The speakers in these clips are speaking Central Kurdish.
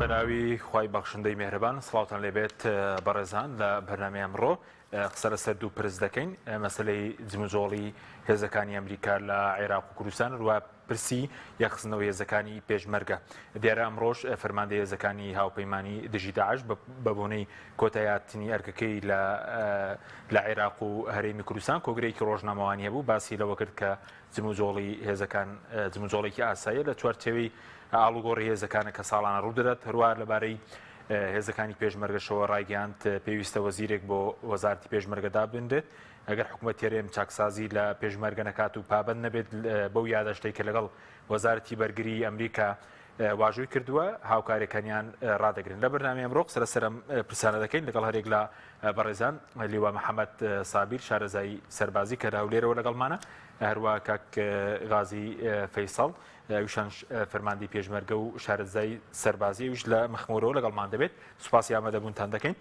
بەناوی خوای بەخشندەی مێهرەبان سڵاوتان لێبێت بەڕێزان لە بەرنامەی ئەمڕۆ قسە لەسەر دوو پرس دەکەین مەسلەی جموجۆڵی هێزەکانی ئەمریکا لە عێراق و کوردستان و پرسی یەکخستنەوەی هێزەکانی پێشمەرگە. دیارە ئەمڕۆش فەرماندەی هێزەکانی هاوپەیمانی دژی داعش بە بۆنەی کۆتاییهاتنی ئەرکەکەی لە لە عێراق و هەرێمی کوردستان کۆگرەیەکی ڕۆژنامەوانی هەبوو باسی لەوە کرد کە جموجۆڵی هێزەکان جموجۆڵێکی ئاساییە لە چوارچێوەی ئاڵوگۆڕی هێزەکانە کە ساڵانە ڕوودەدات هەروەها لەبارەی هێزەکانی پێشمەرگەشەوە ڕایگەیاند پێویستە وەزیرێک بۆ وەزارەتی پێشمەرگە دابنرێت ئەگەر حکومەتی هەرێم چاکسازی لە پێشمەرگە نەکات و پابەند نەبێت بەو یاداشتەی کە لەگەڵ وەزارەتی بەرگری ئەمریکا واژۆی کردووە هاوکاریەکانیان ڕادەگرن. لە بەرنامەی ئەمڕۆ قسە لەسەر ئەم پرسانە دەکەین لەگەڵ هەرێک لە بەڕێزان لیوا محەممەد سابیر شارەزای سەربازی کە لە هەولێرەوە لەگەڵمانە هەروە کاک غازی فەیسەڵ ئەویشان فەرماندەی پێشمەرگە و شارەزای سەربازی ئەویش لە مەخمورەوە لەگەڵمان دەبێت سوپاسی ئامادەبوونتان دەکەین.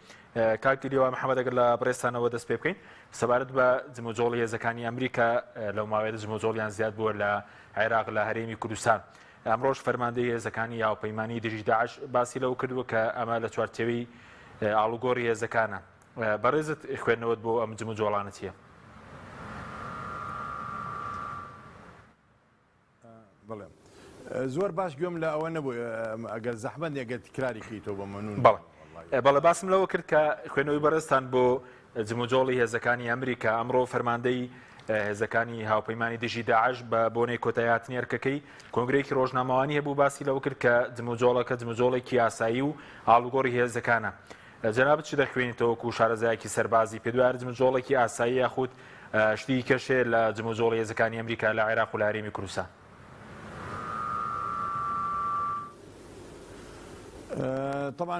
کاک لیوا محەممەد ئەگەر لە بەڕێزتانەوە دەست پێ بکەین سەبارەت بە جموجۆڵی هێزەکانی ئەمریکا لەو ماوەیەدا جموجۆڵیان زیاد بووە لە عێراق لە هەرێمی کوردستان ئەمڕۆژ فەرماندەی هێزەکانی هاوپەیمانی دژی داعش باسی لەوە کردووە کە ئەمە لە چوارچێوەی ئاڵوگۆڕی هێزەکانە بەڕێزت خوێندنەوەت بۆ ئەم جموجۆڵانە چییە؟ بەڵێ زۆر باش گوێم لە ئەوە نەبوو ئەگەر زەحمەت نیە گەر تکراری کەیتەوە بە مەمنون بەڵێ بەڵێ باسم لەوە کرد کە خوێنەوەی بەڕێزتان بۆ جموجۆڵی هێزەکانی ئەمریکا ئەمڕۆ فەرماندەی هێزەکانی هاوپەیمانی دژی داعش بە بۆنەی کۆتایهاتنی ئەرکەکەی کۆنگرەیەکی ڕۆژنامەوانی هەبوو باسی لەوە کرد کە جموجۆڵەکە جموجۆڵێکی یاسایی و ئاڵوگۆڕی هێزەکانە جەنابت چ دەخوێنیتەوە وەکو شارەزایەکی سەربازی پێت وایە جموجۆڵێکی ئاسایی یاخود شتی دیکەش هەیە لە جموجۆڵی هێزەکانی ئەمریکا لە عێراق و لە هەرێمی کوردستان؟ طبعا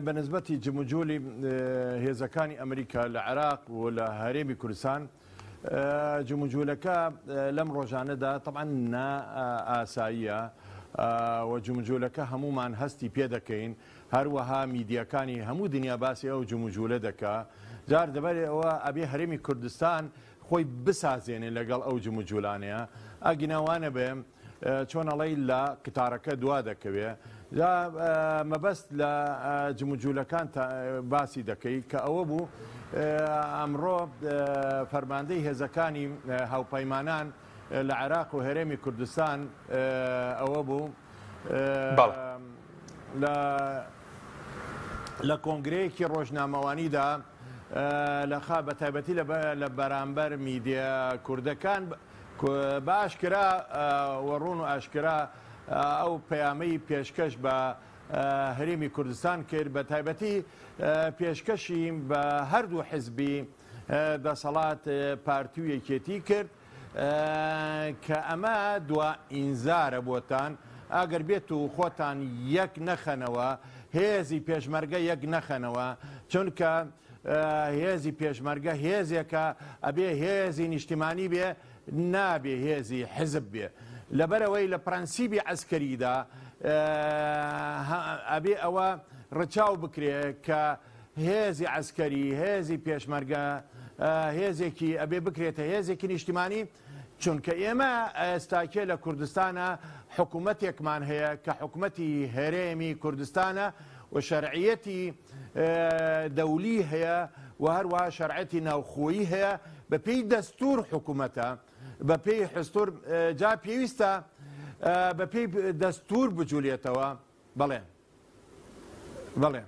بە نسبەتی جموجۆلی هێزەکانی ئەمریکا لە عێراق و لە هەرێمی کوردستان جموجولەکە لەم ڕۆژانەدا طبعا نا ئاساییە و جموجولەکە هەمومان هەستی پێ دەکەین هەروەها میدیاکانی هەموو دنیا باسی ئەو جموجولە دەکا جار دەبەر ئەوە ئەبێ هەرێمی کوردستان خۆی بسازێنێ لەگەڵ ئەو جموجولانەیە ئەگینا وانەبێ چۆن ئەڵێی لە قیتارەکە دوا دەکەوێ جا مەبەست لە جموجولەکان باسی دەکەی کە ئەوە بوو ئەمڕۆ فەرماندەی هێزەکانی هاوپەیمانان لە عێراق و هەرێمی کوردستان ئەوە بوو لە لە کۆنگرەیەکی ڕۆژنامەوانیدا لە خا بە تایبەتی لە بەرامبەر میدیا کوردەکان بە ئاشکرا و ڕوون و ئاشکرا ئەو پەیامەی پێشکەش بە هەرێمی کوردستان کرد بە تایبەتی پێشکەشی بە هەردوو حزبی دەسەڵات پارتی و یەکێتی کرد کە ئەمە دوا ئینزارە بۆتان ئەگەر بێت و خۆتان یەک نەخەنەوە هێزی پێشمەرگە یەک نەخەنەوە چونکە هێزی پێشمەرگە هێزێکە ئەبێ هێزی نیشتیمانی بێ نابێ هێزی حزب بێ لەبەرئەوەی لە پرەنسیبی عەسکەریدا ئەبێ ئەوە ڕچاو بکرێ کە هێزی عەسکەری هێزی پێشمەرگە هێزێکی ئەبێ بکرێتە هێزێکی نیشتیمانی چونکە ئێمە ئێستاکێ لە کوردستانە حکوومەتێکمان هەیە کە حکوومەتی هەرێمی کوردستانە و شەرعیەتی دەولی هەیە و هەروەها شەرعەتی ناوخۆیی هەیە بە پێی دەستور حکوومەتە بە پێی حستور جا پێویستە بە پێی دەستور بجولێتەوە بەڵێ بەڵێ.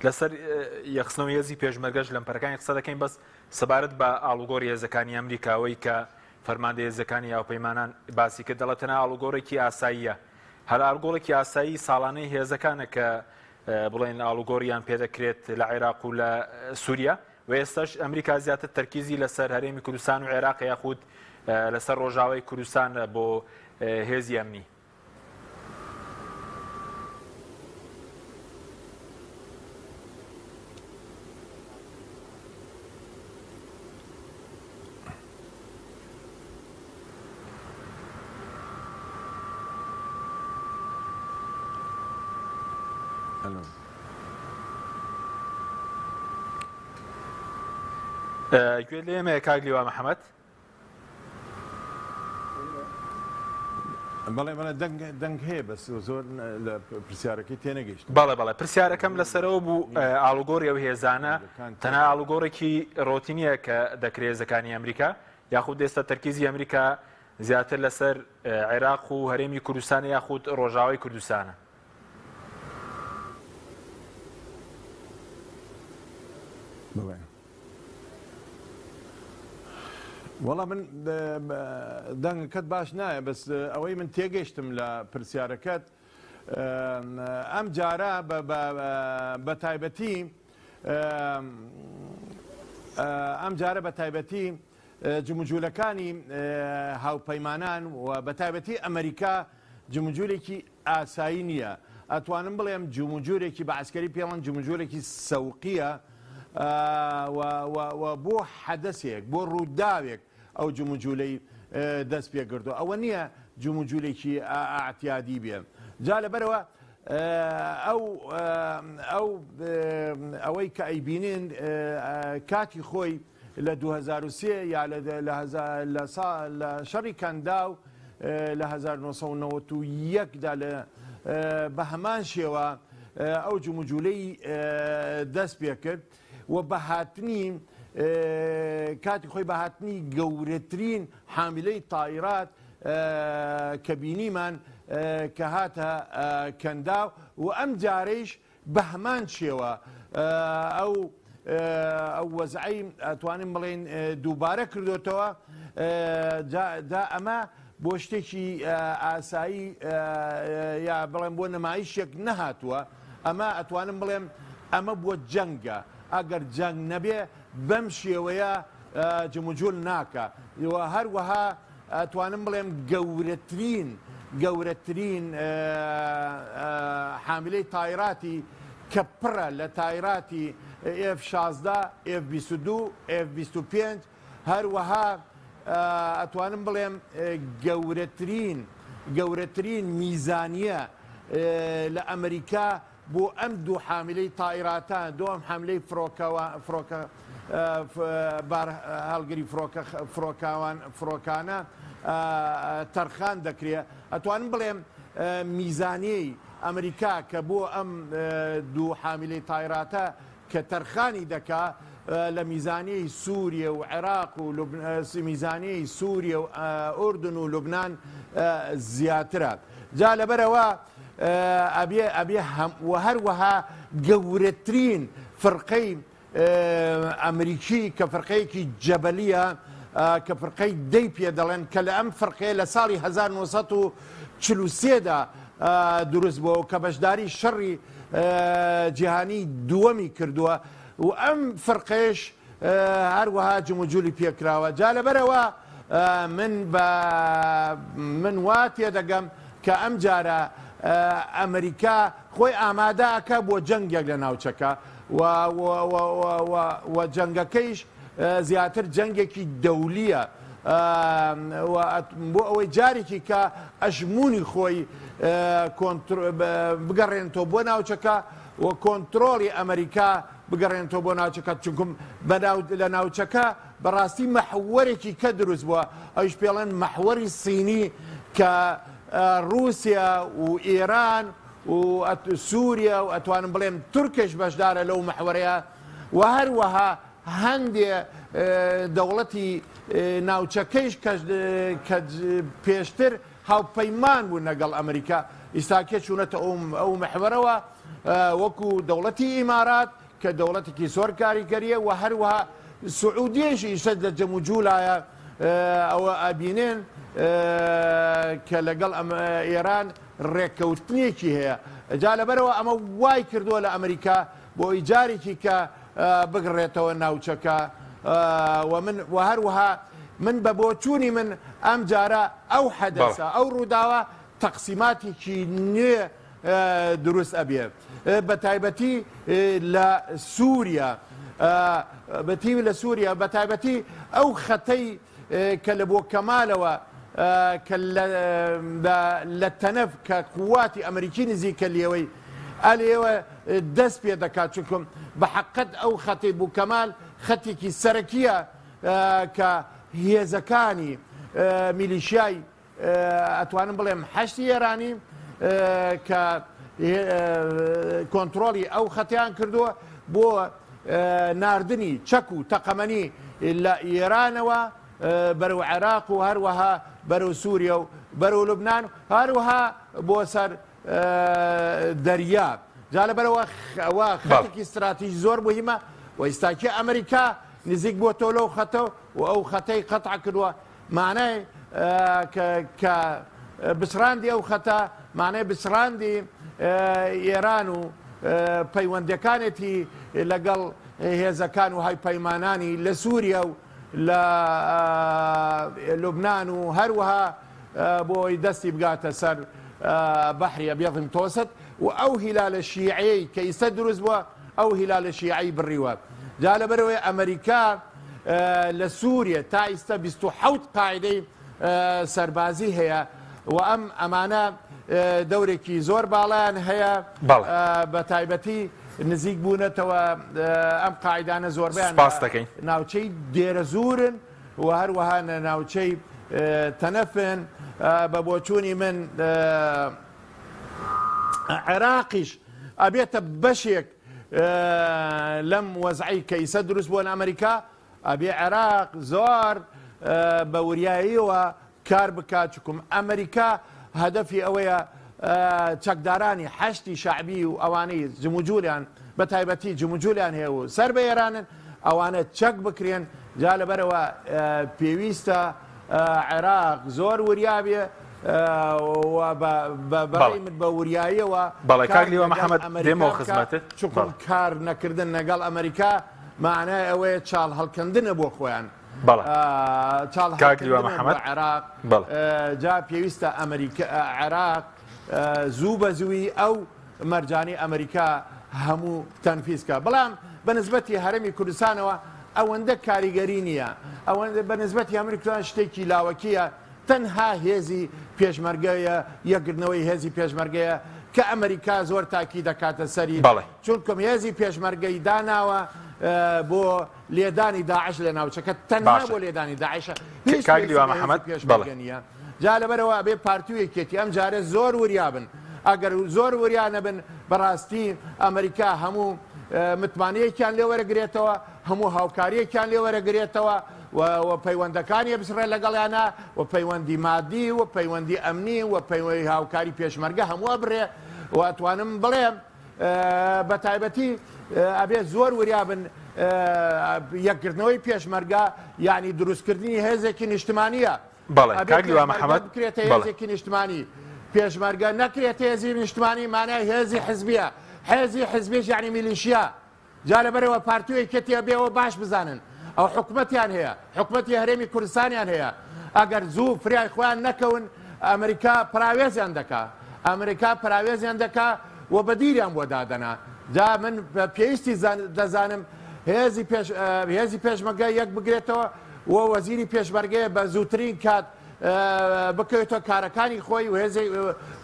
لەسەر یەکخستنەوەی هێزی پێشمەرگەش لەمپەرەکانی قسە دەکەین بەس سەبارەت بە ئاڵوگۆڕی هێزەکانی ئەمریکا ئەوەی کە فەرماندەی هێزەکانی هاوپەیمانان باسی کرد دەڵێت تەنها ئاڵوگۆڕێکی ئاساییە هەر ئاڵگۆڵێکی ئاسایی ساڵانەی هێزەکانە کە بڵێن ئاڵوگۆڕیان پێدەکرێت لە عێراق و لە سووریا و ئێستاش ئەمریکا زیاتر تەرکیزی لەسەر هەرێمی کوردستان و عێراق یاخود لەسەر ڕۆژاوای کوردستان بۆ هێزی ئەمنی. گوێت لێمەیە کاک لیوا محەمەد؟ بەڵێ بەڵێ دەنگ دەنگ هەیە بەس زۆر لە پرسیارەکەی تێنەگەیشتم. بەڵێ بەڵێ پرسیارەکەم لەسەرەوە بوو ئاڵوگۆڕی ئەو هێزانە تەنها ئاڵوگۆڕێکی ڕۆتینیە کە دەکرێت هێزەکانی ئەمریکا یاخود ئێستا تەرکیزی ئەمریکا زیاتر لەسەر عێراق و هەرێمی کوردستانە یاخود ڕۆژاوای کوردستانە؟ بەڵێ. وەڵا من دەنگەکەت باش نایە بەس ئەوەی من تێگەیشتم لە پرسیارەکەت ئەم جارە بە تایبەتی ئەم جارە بە تایبەتی جموجولەکانی هاوپەیمانان و بە تایبەتی ئەمریکا جموجولێکی ئاسایی نییە ئەتوانم بڵێم جموجولێکی بە عسکەری پێڵەن جموجولێکی سەوقیە و بۆ حەدەسێک بۆ ڕووداوێک ئەو جموجولەی دەست پێکردو ئەوە نییە جموجولێکی ئاعتیادی بێ جا لەبەرەوە ئەو ئەو ئەوەی کە ئەیبینین کاتی خۆی لە 2003 یا لە شەڕی کەنداو لە 1991 دا لە بە هەمان شێوە ئەو جموجولەی دەست پێکرد و بە هاتنی کاتی خۆی بە هاتنی گەورەترین حامیلەی تایرات کە بینیمان کە هاتە کەنداو و ئەم جارەیش بەهەمان شێوە ئەو ئەو وەزعەی ئەتوانین بڵێین دووبارە کردۆتەوە جا ئەمە بۆ شتێکی ئاسایی یا بڵێم بۆ نمایشێک نەهاتووە ئەمە ئەتوانم بڵێم ئەمە بۆ جەنگە ئەگەر جەنگ نەبێ بەم شێوەیە جموجول ناکە و هەروەها ئەتوانم بڵێم گەورەترین گەورەترین حامیلەی تایراتی کە پڕە لە تایراتی ئێف 16 ئێف 22 ئێف 25 هەروەها ئەتوانم بڵێم گەورەترین گەورەترین میزانیە لە ئەمریکا بۆ ئەم دوو حامیلەی تائیراتە، دوو ئەم حاملەی فڕۆکەوە فڕۆکە بار هەڵگری فڕۆکە فڕۆکاوان فڕۆکانە تەرخان دەکرێ. ئەتوانم بڵێم میزانیەی ئەمریکا کە بۆ ئەم دوو حامیلەی تایراتە کە تەرخانی دەکا لە میزانیەی سوریە و عێراق و میزانیەی سوریە و ئوردن و لوبنان زیاترە. جا لەبەرئەوە ئەبێ ئەبێ هەم و هەروەها گەورەترین فرقەی ئەمریکی کە فرقەیەکی جەبەلیە کە فرقەی دەی پێ دەڵێن کە لە ئەم فرقەیە لە ساڵی 1943 دا دروست بووە و کە بەشداری شەڕی جیهانی دووەمی کردووە و ئەم فرقەیەش هەروەها جموجولی پێکراوە جا لەبەرەوە من بە من وا تێدەگەم کە ئەم جارە ئەمریکا خۆی ئامادە ئەکا بۆ جەنگێک لە ناوچەکە و و جەنگەکەیش زیاتر جەنگێکی دەولیە بۆ ئەوەی جارێکی کە ئەژمونی خۆی بگەڕێنێتەوە بۆ ناوچەکە و کۆنتترۆڵی ئەمریکا بگەڕێنێتەوە بۆ ناوچەکە چونکم لە ناوچەکە بەڕاستی مەحوەرێکی کە دروست بووە ئەویش پێڵێن مەحوەری سینی کە ڕووسیا و ئێران و سووریا و ئەتوانم بڵێم تورکش بەشدارە لەو مەحوەرەیە و هەروەها هەندێ دەوڵەتی ناوچەکەیش کە پێشتر هاوپەیمان بوون لەگەڵ ئەمریکا ئیستاکێ چوونەتە ئەو محوەرەوە وەکو دەوڵەتی ئیمارات کە دەوڵەتێکی زۆر کاریگەریە و هەروەها سعودیەش ئیسە لە جەموجولایە ئەوە ئەبینێن کە لەگەڵ ئێران ڕێککەوتنێکی هەیە جا لەبەرەوە ئەمە وای کردووە لە ئەمریکا بۆ ئیجارێکی کە بگڕێتەوە ناوچەکە و من و هەروەها من بە بۆچوونی من ئەم جارە ئەو حەدەسە ئەو ڕووداوە تەقسیماتێکی نوێ دروست ئەبێ بە تایبەتی لە سووریا بەتی لە سووریا بە تایبەتی ئەو خەتەی کە لە بۆ کەمالەوە کە لە تەنەف کە قوواتی ئەمریکی نزیکە لێوەی ئەلێوە دەست پێ دەکات چونکم بە حەقەت ئەو خەتەی بوو کەمال خەتێکی سەرەکیە کە هێزەکانی میلیشیای. ئەتوانم بڵێم حەشدی ئێرانی کە کۆنترۆڵی ئەو خەتیان کردووە بۆ ناردنی چەک و تەقەمەنی لە ئێرانەوە بەرەو عێراق و هەروەها بەرەو سووریە و بەرەو لوبناان هەروەها بۆ سەر دەریا جا لەبەرەوە ئەوە خەتێکی استراتیژ زۆر مهمە و ئیستاکی ئەمریکا نزیک بۆتەوە لەو خەتە و ئەو خەتەی قەتع کردووە معنای کە بچڕاندی ئەو خەتە معنای بچڕاندی ئێران و پەیوەندەکانێتی لەگەڵ هێزەکان و هاوپەیمانانی لە سووریا و لە لوبناان و هەروەها بۆ ئەوەی دەستی بگاتە سەر بەحری ئەبیەضی متوسط و ئەو هیلالە شیعەی کە ئیستا دروست بووە ئەو هیلالە شیعەی بڕیوە جا لەبەرئەوەی ئەمریکا لە سووریە تا ئیستا 27 قاعدەی سەربازی هەیە و ئەم ئەمانە دەورێکی زۆر باڵیان هەیە بە تایبەتی نزیک بوونەتەوە ئەم قاعدانە زۆربیان ناوچەی دێرەزوورن و هەروەها لە ناوچەی تەنەفن، بە بۆچوونی من عێراقیش ئەبێتە بەشێک لەم وەزعەی کە ئیسە دروست بووە لە ئەمریکا، ئەبێ عێراق زۆر بە وریاییەوە کار بکات چکم ئەمریکا هەدەفی ئەوەیە چەکدارانی حەشدی شەعبی و ئەوانەی جموجولیان بە تایبەتی جموجولیان هەیە و سەر بە ئێرانن ئەوانە چەک بکرێن جا لەبەرەوە پێویستە عێراق زۆر وریا بێ و بەڕێی من بە وریاییەوە بەڵێ کاک لیوا محەمەد دێمەوە خزمەتت چونکە کار نەکردن لەگەڵ ئەمریکا معنای ئەوەیە چاڵ هەڵکەندنە بۆ خۆیان بەڵێ چاڵ کاک لیوا هەڵکەندنە بۆ محەمەد عێراق بەڵێ جا پێویستە ئەمریکا عێراق زوو بە زووی ئەو مەرجانەی ئەمریکا هەموو تەنفیز کە بەڵام بە نسبەتی هەرێمی کوردستانەوە ئەوەندە کاریگەری نییە ئەوەندە بە نسبەتی هەمری کوردستان شتێکی لاوەکیە تەنها هێزی پێشمەرگەیە یەکگرتنەوەی هێزی پێشمەرگەیە کە ئەمریکا زۆر تاکی دەکاتە سەری بەڵێ چونکم هێزی پێشمەرگەی داناوە بۆ لێدانی داعش لە ناوچەکە تەنها باشە بۆ لێدانی داعشە هیچ کاک پێویستی لیوا بە هێزی محەمەد بەڵێ پێشمەرگە نییە جا لەبەرئەوە ئەبێ پارتی و یەکێتی ئەم جارە زۆر وریا بن ئەگەر زۆر وریا نەبن بەڕاستی ئەمریکا هەموو متمانەیەکیان لێ وەرەگرێتەوە هەموو هاوکاریەکیان لێ وەرەگرێتەوە و پەیوەندەکانی بسڕێ لەگەڵیانە و پەیوەندی مادی و پەیوەندی ئەمنی و پەیوەندی هاوکاری پێشمەرگە هەموو ئەبرێ و ئەتوانم بڵێم بە تایبەتی ئەبێ زۆر وریا بن یەکگرتنەوەی پێشمەرگە یعنی دروستکردنی هێزێکی نیشتمانیە بەڵێ ئەبێ کاک لیوا پێشمەرگە محەمەد بکرێتە بەڵێ هێزێکی نیشتمانی پێشمەرگە نەکرێتە هێزی نیشتمانی مانای هێزی حزبیە حێزی حزبیش یعنی میلیشیا جا لەبەرئەوە پارتی و یەکێتی ئەبێ ئەوە باش بزانن ئەو حکومەتیان هەیە حکومەتی هەرێمی کوردستانیان هەیە ئەگەر زوو فریای خۆیان نەکەون ئەمریکا پراوێزیان دەکا ئەمریکا پراوێزیان دەکا و بەدیریان بۆ دادەنا جا من پێویستی دەزانم هێزی پێش هێزی پێشمەگە یەک بگرێتەوە و وەزیری پێشمەرگەیە بە زووترین کات بکەوێتەوە کارەکانی خۆی و هێزی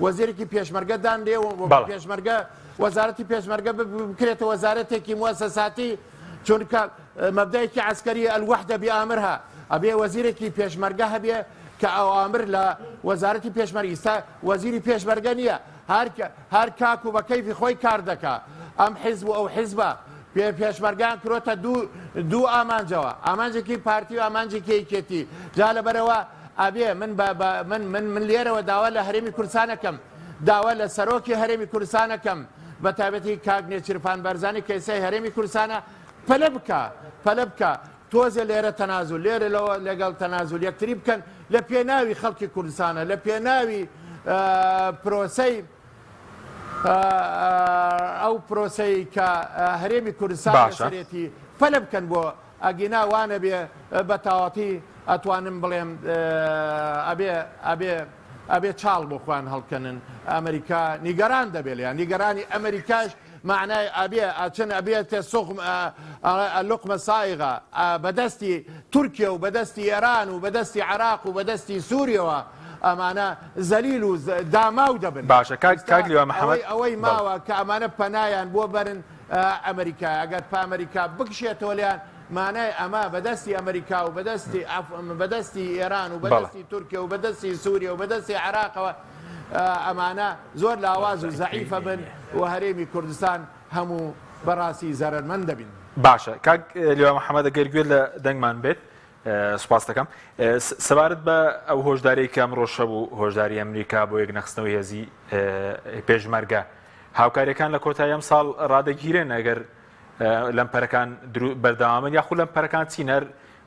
وەزیرێکی پێشمەرگە دانرێ و پێشمەرگە وەزارەتی پێشمەرگە بکرێتە وەزارەتێکی موەسەساتی چونکە مەبدایەکی عسکەری الوحدە بئامرها ئەبێ وەزیرێکی پێشمەرگە هەبێ کە ئەوامر لە وەزارەتی پێشمەرگە ئیستا وەزیری پێشمەرگە نییە هەر کاک و بە کەیفی خۆی کار دەکا ئەم حیزب و ئەو حیزبە پێ پێشمەرگان کرۆتە دوو دوو ئامانجەوە ئامانجێکی پارتی و ئامانجێکی یەکێتی جا لەبەرەوە ئەبێ من بە من من من لێرەوە داوا لە هەرێمی کوردستانەکەم داوا لە سەرۆکی هەرێمی کوردستان ئەکەم بە تایبەتی کاک نێچیرفان بارزانی کە ئێستا هەرێمی کوردستانە پەلە بکا پەلە بکا تۆزێ لێرە تەنازول لێرە لەوە لەگەڵ تەنازول یەکتری بکەن لە پێناوی خەڵکی کوردستانە لە پێناوی پرۆسەی ئەو پرۆسەی کە هەرێمی کوردستان باشە. لەسەرێتی پەلە بکەن بۆ ئەگینا وانەبێ بە تاواتی ئەتوانم بڵێم ئەبێ ئەبێ ئەبێ چاڵ بۆ خۆیان هەڵکەنن ئەمریکا نیگەران دەبێ لێیان نیگەرانی ئەمریکاش معنای ئەبێ ئەچن ئەبێتە سوخم لقمە سایغە بەدەستی تورکیا و بەدەستی ئێران و بەدەستی عراق و بەدەستی سووریەوە ئەمانە زەلیل و داماو دەبن باشە کاک کاک لیوا محەممەد ئەوەی ماوە کە ئەمانە پەنایان بۆ بەرن ئەمریکا ئەگەر پامەریکا بکشێتەوە لێیان. مانای ئەمە بە دەستی ئەمریکا و بە دەستی بە دەستی ئێران و بە دەستی تورکیە و بە دەستی سووریە و بە دەستی عێراقەوە ئەمانە زۆر لاواز و زەعیفە بن و هەرێمی کوردستان هەموو بەڕاستی زەرەرمەند دەبین. باشە کاک لیوا محەمەد ئەگەر گوێت لە دەنگمان بێت سوپاست دەکەم. سەبارەت بە ئەو هۆشداریەی کە ئەمڕۆ شەو هۆشداری ئەمریکا بۆ یەکنەخستنەوەی هێزی پێشمەرگە هاوکاریەکان لە کۆتایی ئەم ساڵ ڕادەگیرێن ئەگەر لەمپەرەکان بەردەوامن یاخود لەمپەرەکان چین هەر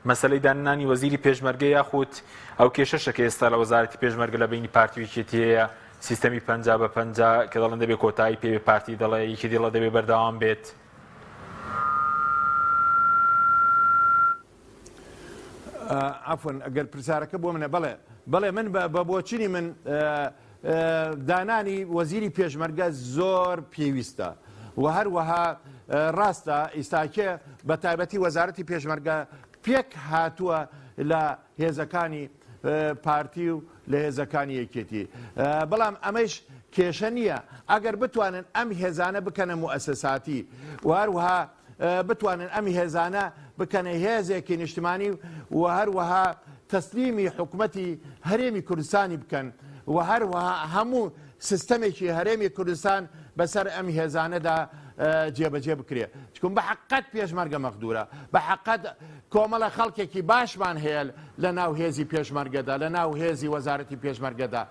مەسەلەی دانانی وەزیری پێشمەرگە یاخود ئەو کێشەشە کە ئێستا لە وەزارەتی پێشمەرگە لە بینی پارتی و یەکێتی هەیە سیستەمی 50 بە 50 کە دەڵێن دەبێت کۆتایی پێ پارتی دەڵێ یەکێتی دەڵێ دەبێ بەردەوام بێت. عەفوەن ئەگەر پرسیارەکە بۆ منە بەڵێ بەڵێ من بە بۆچونی من دانانی وەزیری پێشمەرگە زۆر پێویستە و هەروەها ڕاستە ئیستاکێ بە تایبەتی وەزارەتی پێشمەرگە پێک هاتووە لە هێزەکانی پارتی و لە هێزەکانی یەکێتی بەڵام ئەمەش کێشە نییە ئەگەر بتوانن ئەم هێزانە بکەنە موئەسەساتی و هەروەها بتوانن ئەم هێزانە بکەنە هێزێکی نیشتمانی و هەروەها تەسلیمی حکومەتی هەرێمی کوردستانی بکەن و هەروەها هەموو سیستەمێکی هەرێمی کوردستان بەسەر ئەم هێزانەدا جێبەجێ بکرێ چکم بە حقت پێشمەرگە مەخدورە بە حقت کۆمەڵە خەڵکێکی باشمان هەیە لە ناو هێزی پێشمەرگەدا لە ناو هێزی وەزارەتی پێشمەرگەدا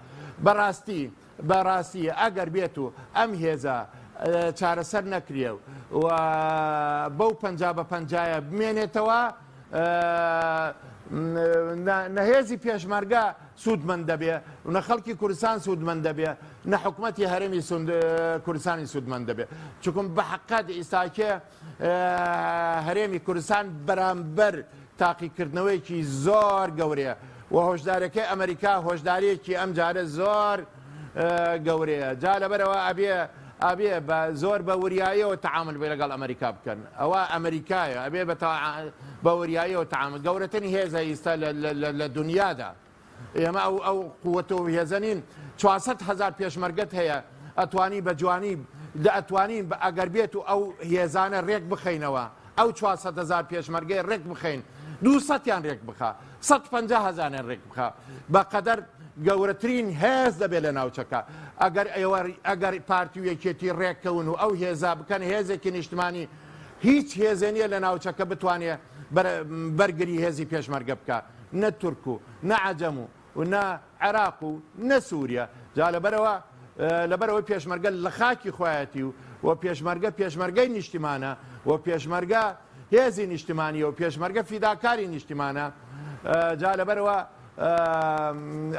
بەڕاستی بەڕاستی ئەگەر بێت و ئەم هێزە چارەسەر نەکرێ و بەو 50 بە پەنجایە بمێنێتەوە نە هێزی پێشمەرگە سوودمەند دەبێ و نە خەڵکی کوردستان سوودمەند دەبێ نە حکوومەتی هەرێمی کوردستانی سوودمەند دەبێ چکم بە حقات ئیستاکێ هەرێمی کوردستان بەرامبەر تاقیکردنەوەیەکی زۆر گەورەیە و هۆشدارەکەی ئەمریکا هۆشداریەکی ئەم جارە زۆر گەورەیە جا لەبەرەوە ئەبێ ئەبێ بە زۆر بە وریاییەوە تەعامل بێ لەگەڵ ئەمریکا بکەن ئەوە ئەمریکایە ئەبێ بە وریاییەوە تەعامل گەورەترین هێزە ئیستا لە دنیادا ئێمە ئەو ئەو قوت و هێزە نین 400 هەزار پێشمەرگەت هەیە ئەتوانی بە جوانی دە ئەتوانین بە ئەگەر بێت و ئەو هێزانە ڕێک بخەینەوە ئەو 400 هەزار پێشمەرگەی ڕێک بخەین دوو سەتیان ڕێک بخە 150 هەزاریان ڕێک بخە بە قەدەر گەورەترین هێز دەبێت لە ناوچەکە ئەگەر ئێوە ئەگەر پارتی و یەکێتی ڕێککەون و ئەو هێزا بکەن هێزێکی نیشتمانی هیچ هێزێ نییە لە ناوچەکە بتوانێ بەرگری هێزی پێشمەرگە بکە نە تورک و نە عەجەم و نە عێراق و نە سووریا جا لەبەرەوە لەبەرەوەی پێشمەرگە لە خاکی خۆیەتی و و پێشمەرگە پێشمەرگەی نیشتیمانە و پێشمەرگە هێزی نیشتیمانیە و پێشمەرگە فیداکاری نیشتیمانە جا لەبەرەوە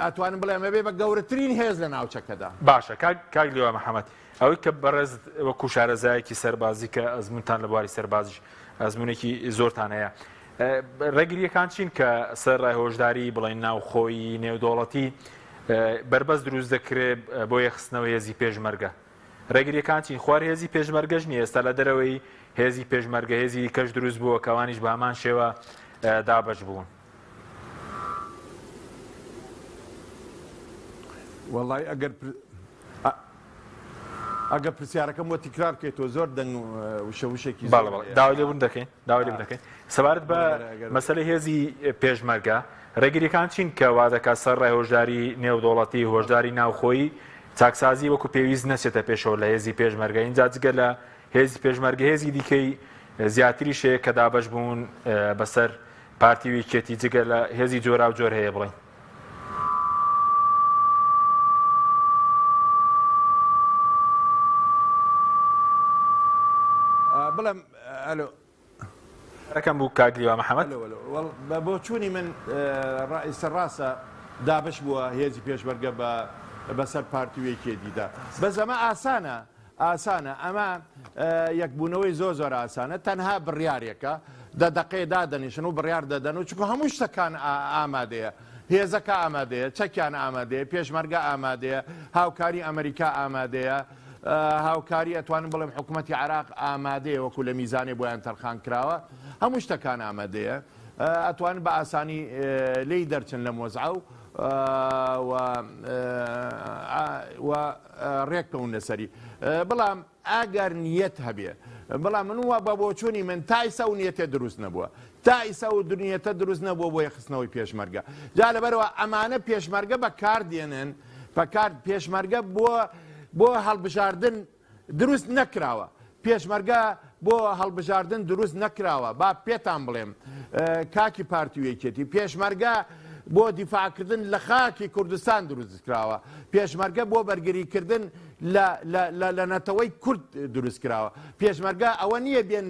ئەتوانم بڵێم ئەبێ بە گەورەترین هێز لە ناوچەکەدا. باشە کاک کاک لیوا محەمەد ئەوەی کە بەڕێزت وەکو شارەزایەکی سەربازی کە ئەزمونتان لە بواری سەربازیش ئەزمونێکی زۆرتان هەیە ڕێگریەکان چین کە سەر ڕای هۆشداری بڵێن ناوخۆیی نێودەوڵەتی بەربەست دروست دەکرێت بۆ یەخستنەوە هێزی پێشمەرگە ڕێگریەکان چین خوار هێزی پێشمەرگەش نیە ئێستا لە دەرەوەی هێزی پێشمەرگە هێزی دیکەش دروست بووە کەوانیش بە هەمان شێوە دابەش بوون. وەڵای ئەگەر ئەگەر پرسیارەکەم بۆ تکرار بکەیتەوە زۆر دەنگ وشە وشێکی زۆر هەیە. داوای لێبوردن دەکەین داوای لێبوردن دەکەین سەبارەت بە مەسەلەی هێزی پێشمەرگە ڕێگریەکان چین کە وا دەکات سەر ڕای هۆشداری نێودەوڵەتی هۆشداری ناوخۆیی چاکسازی وەکو پێویست نەچێتە پێشەوە لە هێزی پێشمەرگە اینجا جگە لە هێزی پێشمەرگە هێزی دیکەی زیاتریش هەیە کە دابەش بوون بەسەر پارتی و یەکێتی جگە لە هێزی جۆراوجۆر هەیە بڵێین. بڵێم ئەلۆ. ەکەم بوو کاک لیوا محەمەد. بە بۆچوونی من ڕائیسە ڕاستە دابەش بووە هێزی پێشمەرگە بە بەسەر پارتی و یەکێتیدا بەس ئەمە ئاسانە ئاسانە ئەمە یەکبوونەوەی زۆر زۆر ئاسانە تەنها بڕیارێکە دە دەقەیە دادەنیشن و بڕیار دەدەن و چونکە هەموو شتەکان ئامادەیە هێزەکە ئامادەیە چەکیان ئامادەیە پێشمەرگە ئامادەیە هاوکاری ئەمریکا ئامادەیە هاوکاری ئەتوانم بڵێم حکوومەتی عراق ئامادەیە وەکو لە میزانێ بۆیان تەرخان کراوە هەموو شتەکان ئامادەیە ئەتوان بە ئاسانی لێی دەرچن لەم وەزعە و و ڕێک کەون لەسەری بەڵام ئەگەر نیەت هەبێ. بەڵام من وا بە بۆچوونی من تا ئیستا ئەو نیەتە دروست نەبووە تا ئیستا ئەو نیەتە دروست نەبووە بۆ یەکخستنەوەی پێشمەرگە جا لەبەرەوە ئەمانە پێشمەرگە بەکار دێنن بەکار پێشمەرگە بۆ بۆ هەڵبژاردن دروست نەکراوە پێشمەرگە بۆ هەڵبژاردن دروست نەکراوە با پێتان بڵێم کاکی پارتی و یەکێتی پێشمەرگە بۆ دیفاعکردن لە خاکی کوردستان دروست کراوە پێشمەرگە بۆ بەرگریکردن لە لە لە نەتەوەی کورد دروست کراوە پێشمەرگە ئەوە نییە بێن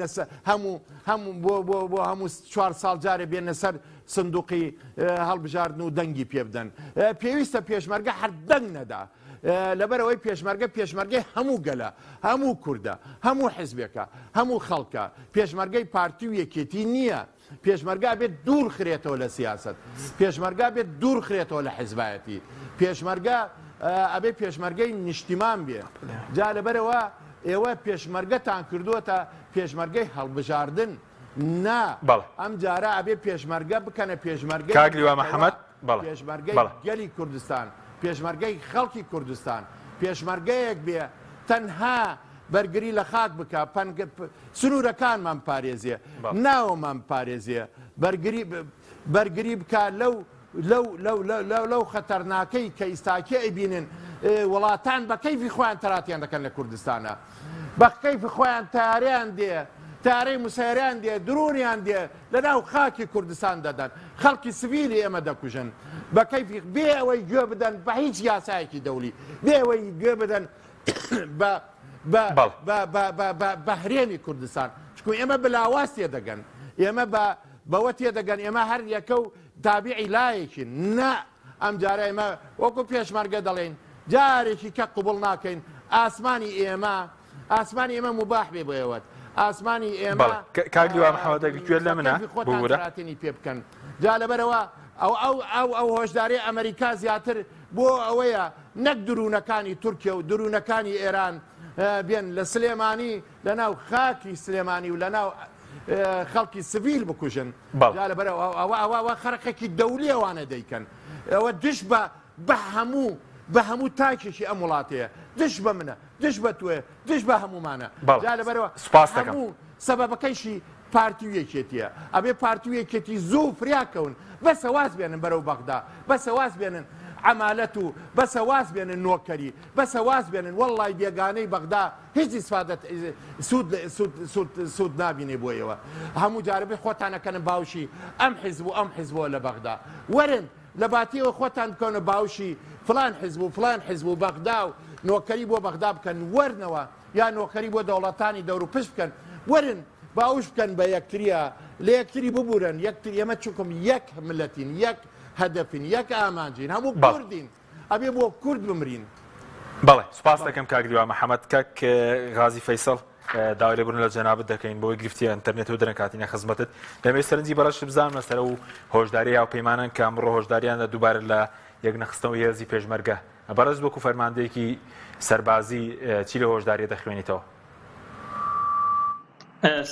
هەموو هەموو بۆ بۆ بۆ هەموو چوار ساڵ جارێ بێنە سەر سندوقی هەڵبژاردن و دەنگی پێ بدەن پێویستە پێشمەرگە هەر دەنگ نەدا لەبەرئەوەی پێشمەرگە پێشمەرگەی هەموو گەلە، هەموو کوردە، هەموو حزبێکە، هەموو خەڵکە، پێشمەرگەی پارتی و یەکێتی نییە، پێشمەرگە ئەبێت دوور خرێتەوە لە سیاسەت، پێشمەرگە ئەبێت دوور خرێتەوە لە حزبایەتی، پێشمەرگە ئەبێ پێشمەرگەی نیشتیمان بێ، جا لەبەرئەوە ئێوە پێشمەرگەتان کردووەتە پێشمەرگەی هەڵبژاردن، نا ئەم جارە ئەبێ پێشمەرگە بکەنە پێشمەرگەی کاک لیوا محەمەد بەڵێ پێشمەرگەی گەلی کوردستان، پێشمەرگەی خەڵکی کوردستان، پێشمەرگەیەک بێ تەنها بەرگری لە خاک بکا، سنوورەکانمان بپارێزێ، ناوەمان بپارێزێ، بەرگری بەرگری بکا لەو لەو لەو لەو لەو خەتەرناکەی کە ئیستاکێ ئەیبینن وڵاتان بە کەیفی خۆیان تەراتیان دەکەن لە کوردستانە بە کەیفی خۆیان تارەیان دێ تارەی مسەیران دێ درونیان دێ لە ناو خاکی کوردستان دەدەن خەڵکی سڤیلی ئێمە دەکوژن بە کەیفی بێ ئەوەی گوێ بدەن بە هیچ یاسایەکی دەولی بێ ئەوەی گوێ بدەن بە بە بە بە بە بە بە هەرێمی کوردستان چکو ئێمە بلاواز تێدەگەن ئێمە بە بەوە تێدەگەن ئێمە هەر یەکە و تابیعی لایەکین نا ئەم جارە ئێمە وەکو پێشمەرگە دەڵێین جارێکی کە قبوڵ ناکەین ئاسمانی ئێمە ئاسمانی ئێمە مباح بێ بۆ ئێوەت ئاسمانی ئێمە کاک لیوا محەمەد ئەگەر گوێت لە منە ببورە خۆتان پێ بکەن جا لەبەرەوە ئەو ئەو ئەو ئەو هۆشداری ئەمریکا زیاتر بۆ ئەوەیە نەک درونەکانی تورکیا و درونەکانی ئێران بێن لە سلێمانی لە ناو خاکی سلێمانی و لە ناو خەڵکی سڤیل بکوژن جا لەبەر ئەوە ئەوە ئەوە خەرقێکی دەولی ئەوانە دەیکەن ئەوە دژ بە بە هەموو بە هەموو تاکێکی ئەم وڵاتەیە دژ بە منە دژ بە توێ دژ بە هەمومانە جا لەبەرەوە سپاس دەکەم هەموو سەبەبەکەیشی پارتی و یەکێتیە ئەبێ پارتی و یەکێتی زوو فریا کەون بەسە واز بێنن بەرەو بەغدا بەسە واز بێنن عەمالەت و بەسە واز بێنن نۆکەری بەسە واز بێنن وەڵڵای بێگانەی بەغدا هیچ ئیسفادەت سوود سوود سوود سوود نابینێ بۆ ئێوە هەموو جارە بێ خۆتان ئەکەنە باوشی ئەم حیزب و ئەم حیزبەوە لە بەغدا وەرن لە باتیەوە خۆتان بکەونە باوشی فلان حیزب و فلان حیزب و بەغدا و نۆکەری بۆ بەغدا بکەن وەرنەوە یا نۆکەری بۆ دەوڵەتانی دەور و پشت بکەن وەرن باوش بکەن بە یەکتریە لە یەکتری ببورن یەکتر ئێمە چونکم یەک ملەتین یەک هەدەفین یەک ئامانجین هەموو کوردین ئەبێ بۆ کورد بمرین. بەڵێ سوپاست دەکەم کاک لیوا محەمەد. کاک غازی فەیسەڵ داوای لێبوردن لە جەنابت دەکەین بۆی گرفتی ئەنتەرنێت و درەنگ هاتینە خزمەتت. دەمەوێت سەرنجی بەڕێزت بزانم لەسەر ئەو هۆشداریی هاوپەیمانان کە ئەمڕۆ هۆشداریان دا دووبارە لە یەکنەخستنەوەی هێزی پێشمەرگە. بەڕێز وەکو فەرماندەیەکی سەربازی چی لەو هۆشدارییە دەخوێنیتەوە؟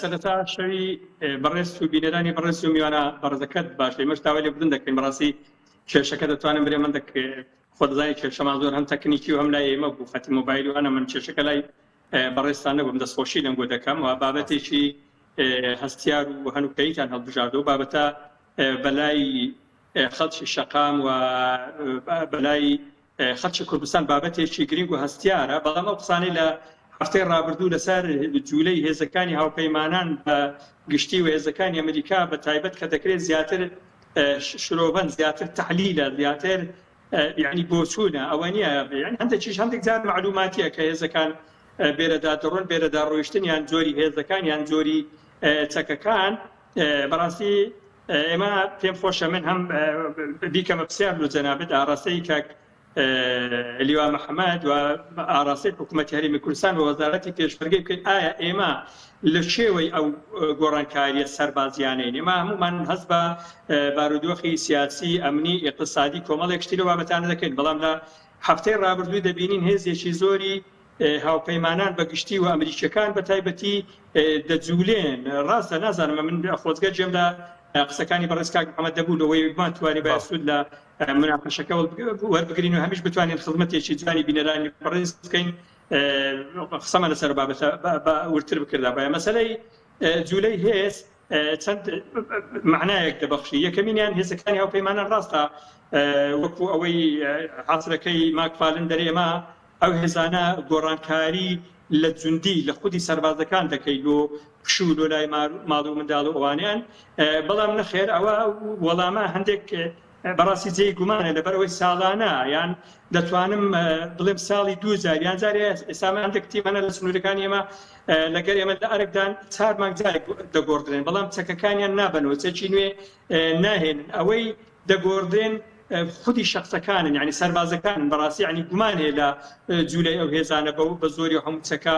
سەرەتا شەوی بەڕێز و بینەرانی بەڕێز و میوانە بەڕێزەکەت باش ئێمەش داوای لێبوردن دەکەین بەڕاستی کێشەکە دەتوانم برێ من دەک خۆ دەزانی کێشەمان زۆر هەم تەکنیکی و هەم لای ئێمە بوو خەتی مۆبایل و ئەنە من کێشەکە لای بەڕێزتان نەبووم دەستخۆشی لەنگۆ دەکەم و بابەتێکی هەستیار و هەنوکەیتان هەڵبژاردە و بابەتە بەلای خەڵکی شەقام و بەلای خەڵکی کوردستان بابەتێکی گرنگ و هەستیارە، بەڵام ئەو قسانەی لە هەفتەی ڕابردوو لەسەر جوولەی هێزەکانی هاوپەیمانان بە گشتی و هێزەکانی ئەمریکا بە تایبەت کە دەکرێت زیاتر شرۆڤەن، زیاتر تەحلیلە، زیاتر یعنی بۆچوونە، ئەوە نییە یعنی هەندێکیش هەندێک جار مەعلوماتیە کە هێزەکان بێرەدا دەڕۆن، بێرەدا ڕۆیشتن یان جۆری هێزەکان یان جۆری چەکەکان بەڕاستی ئێمە پێم خۆشە من هەم بیکەمە پرسیار لۆ جەنابت ئاڕاستەی کاک لیوا محەمەد و ئاڕاستەی حکوومەتی هەرێمی کوردستان و وەزارەتی پێشمەرگەی بکەین ئایا ئێمە لە شێوەی ئەو گۆڕانکاریە سەربازیانەین ئێمە هەمومان هەست بە بارودۆخی سیاسی ئەمنی ئیقتصادی کۆمەڵێک شتی لەو بابەتانە دەکەین بەڵام لە هەفتەی ڕابردوو دەبینین هێزێکی زۆری هاوپەیمانان بە گشتی و ئەمریکیەکان بە تایبەتی دەجولێن ڕاستە نازانم من خۆزگە گوێم لە قسەکانی بەڕێز کاک محەمەد دەبوو لەوەی بمانتوانی باید سوود لە مناقەشەکە وەربگرین و هەمیش بتوانین خزمەتێکی جوانی بینەرانی بەڕێز بکەین. قسەمان لەسەر بابەتە بە وردتر بکردا باە مەسەلەی جوولەی هێز چەند معنایەک دەبەخشی یەکەمینیان هێزەکانی هاوپەیمانان ڕاستە وەکو ئەوەی حاسرەکەی ماکفالن دەرێ ئێمە ئەو هێزانە گۆڕانکاری لە جوندی لە خودی سەربازەکان دەکەی لۆ پشوو لۆ لای ماڵ و منداڵ و ئەوانیان بەڵام نەخێر ئەوە وەڵامە هەندێک بەڕاستی جێی گومانە لەبەرئەوەی ساڵانە یان دەتوانم بڵێم ساڵی دوو جار یان جارێ ئێستا هەندێک تیمانە لە سنوورەکانی ئێمە لەگەر ئێمە لە ئەرکدان چار مانگ جارێک دەگۆڕدرێن بەڵام چەکەکانیان نابەنەوە چەکی نوێ ناهێنن ئەوەی دەگۆڕدرێن خودی شخصەکانن یعنی سەربازەکانن بەڕاستی یعنی گومان هەیە لە جوولەی ئەو هێزانە بە بە زۆری و هەموو چەکە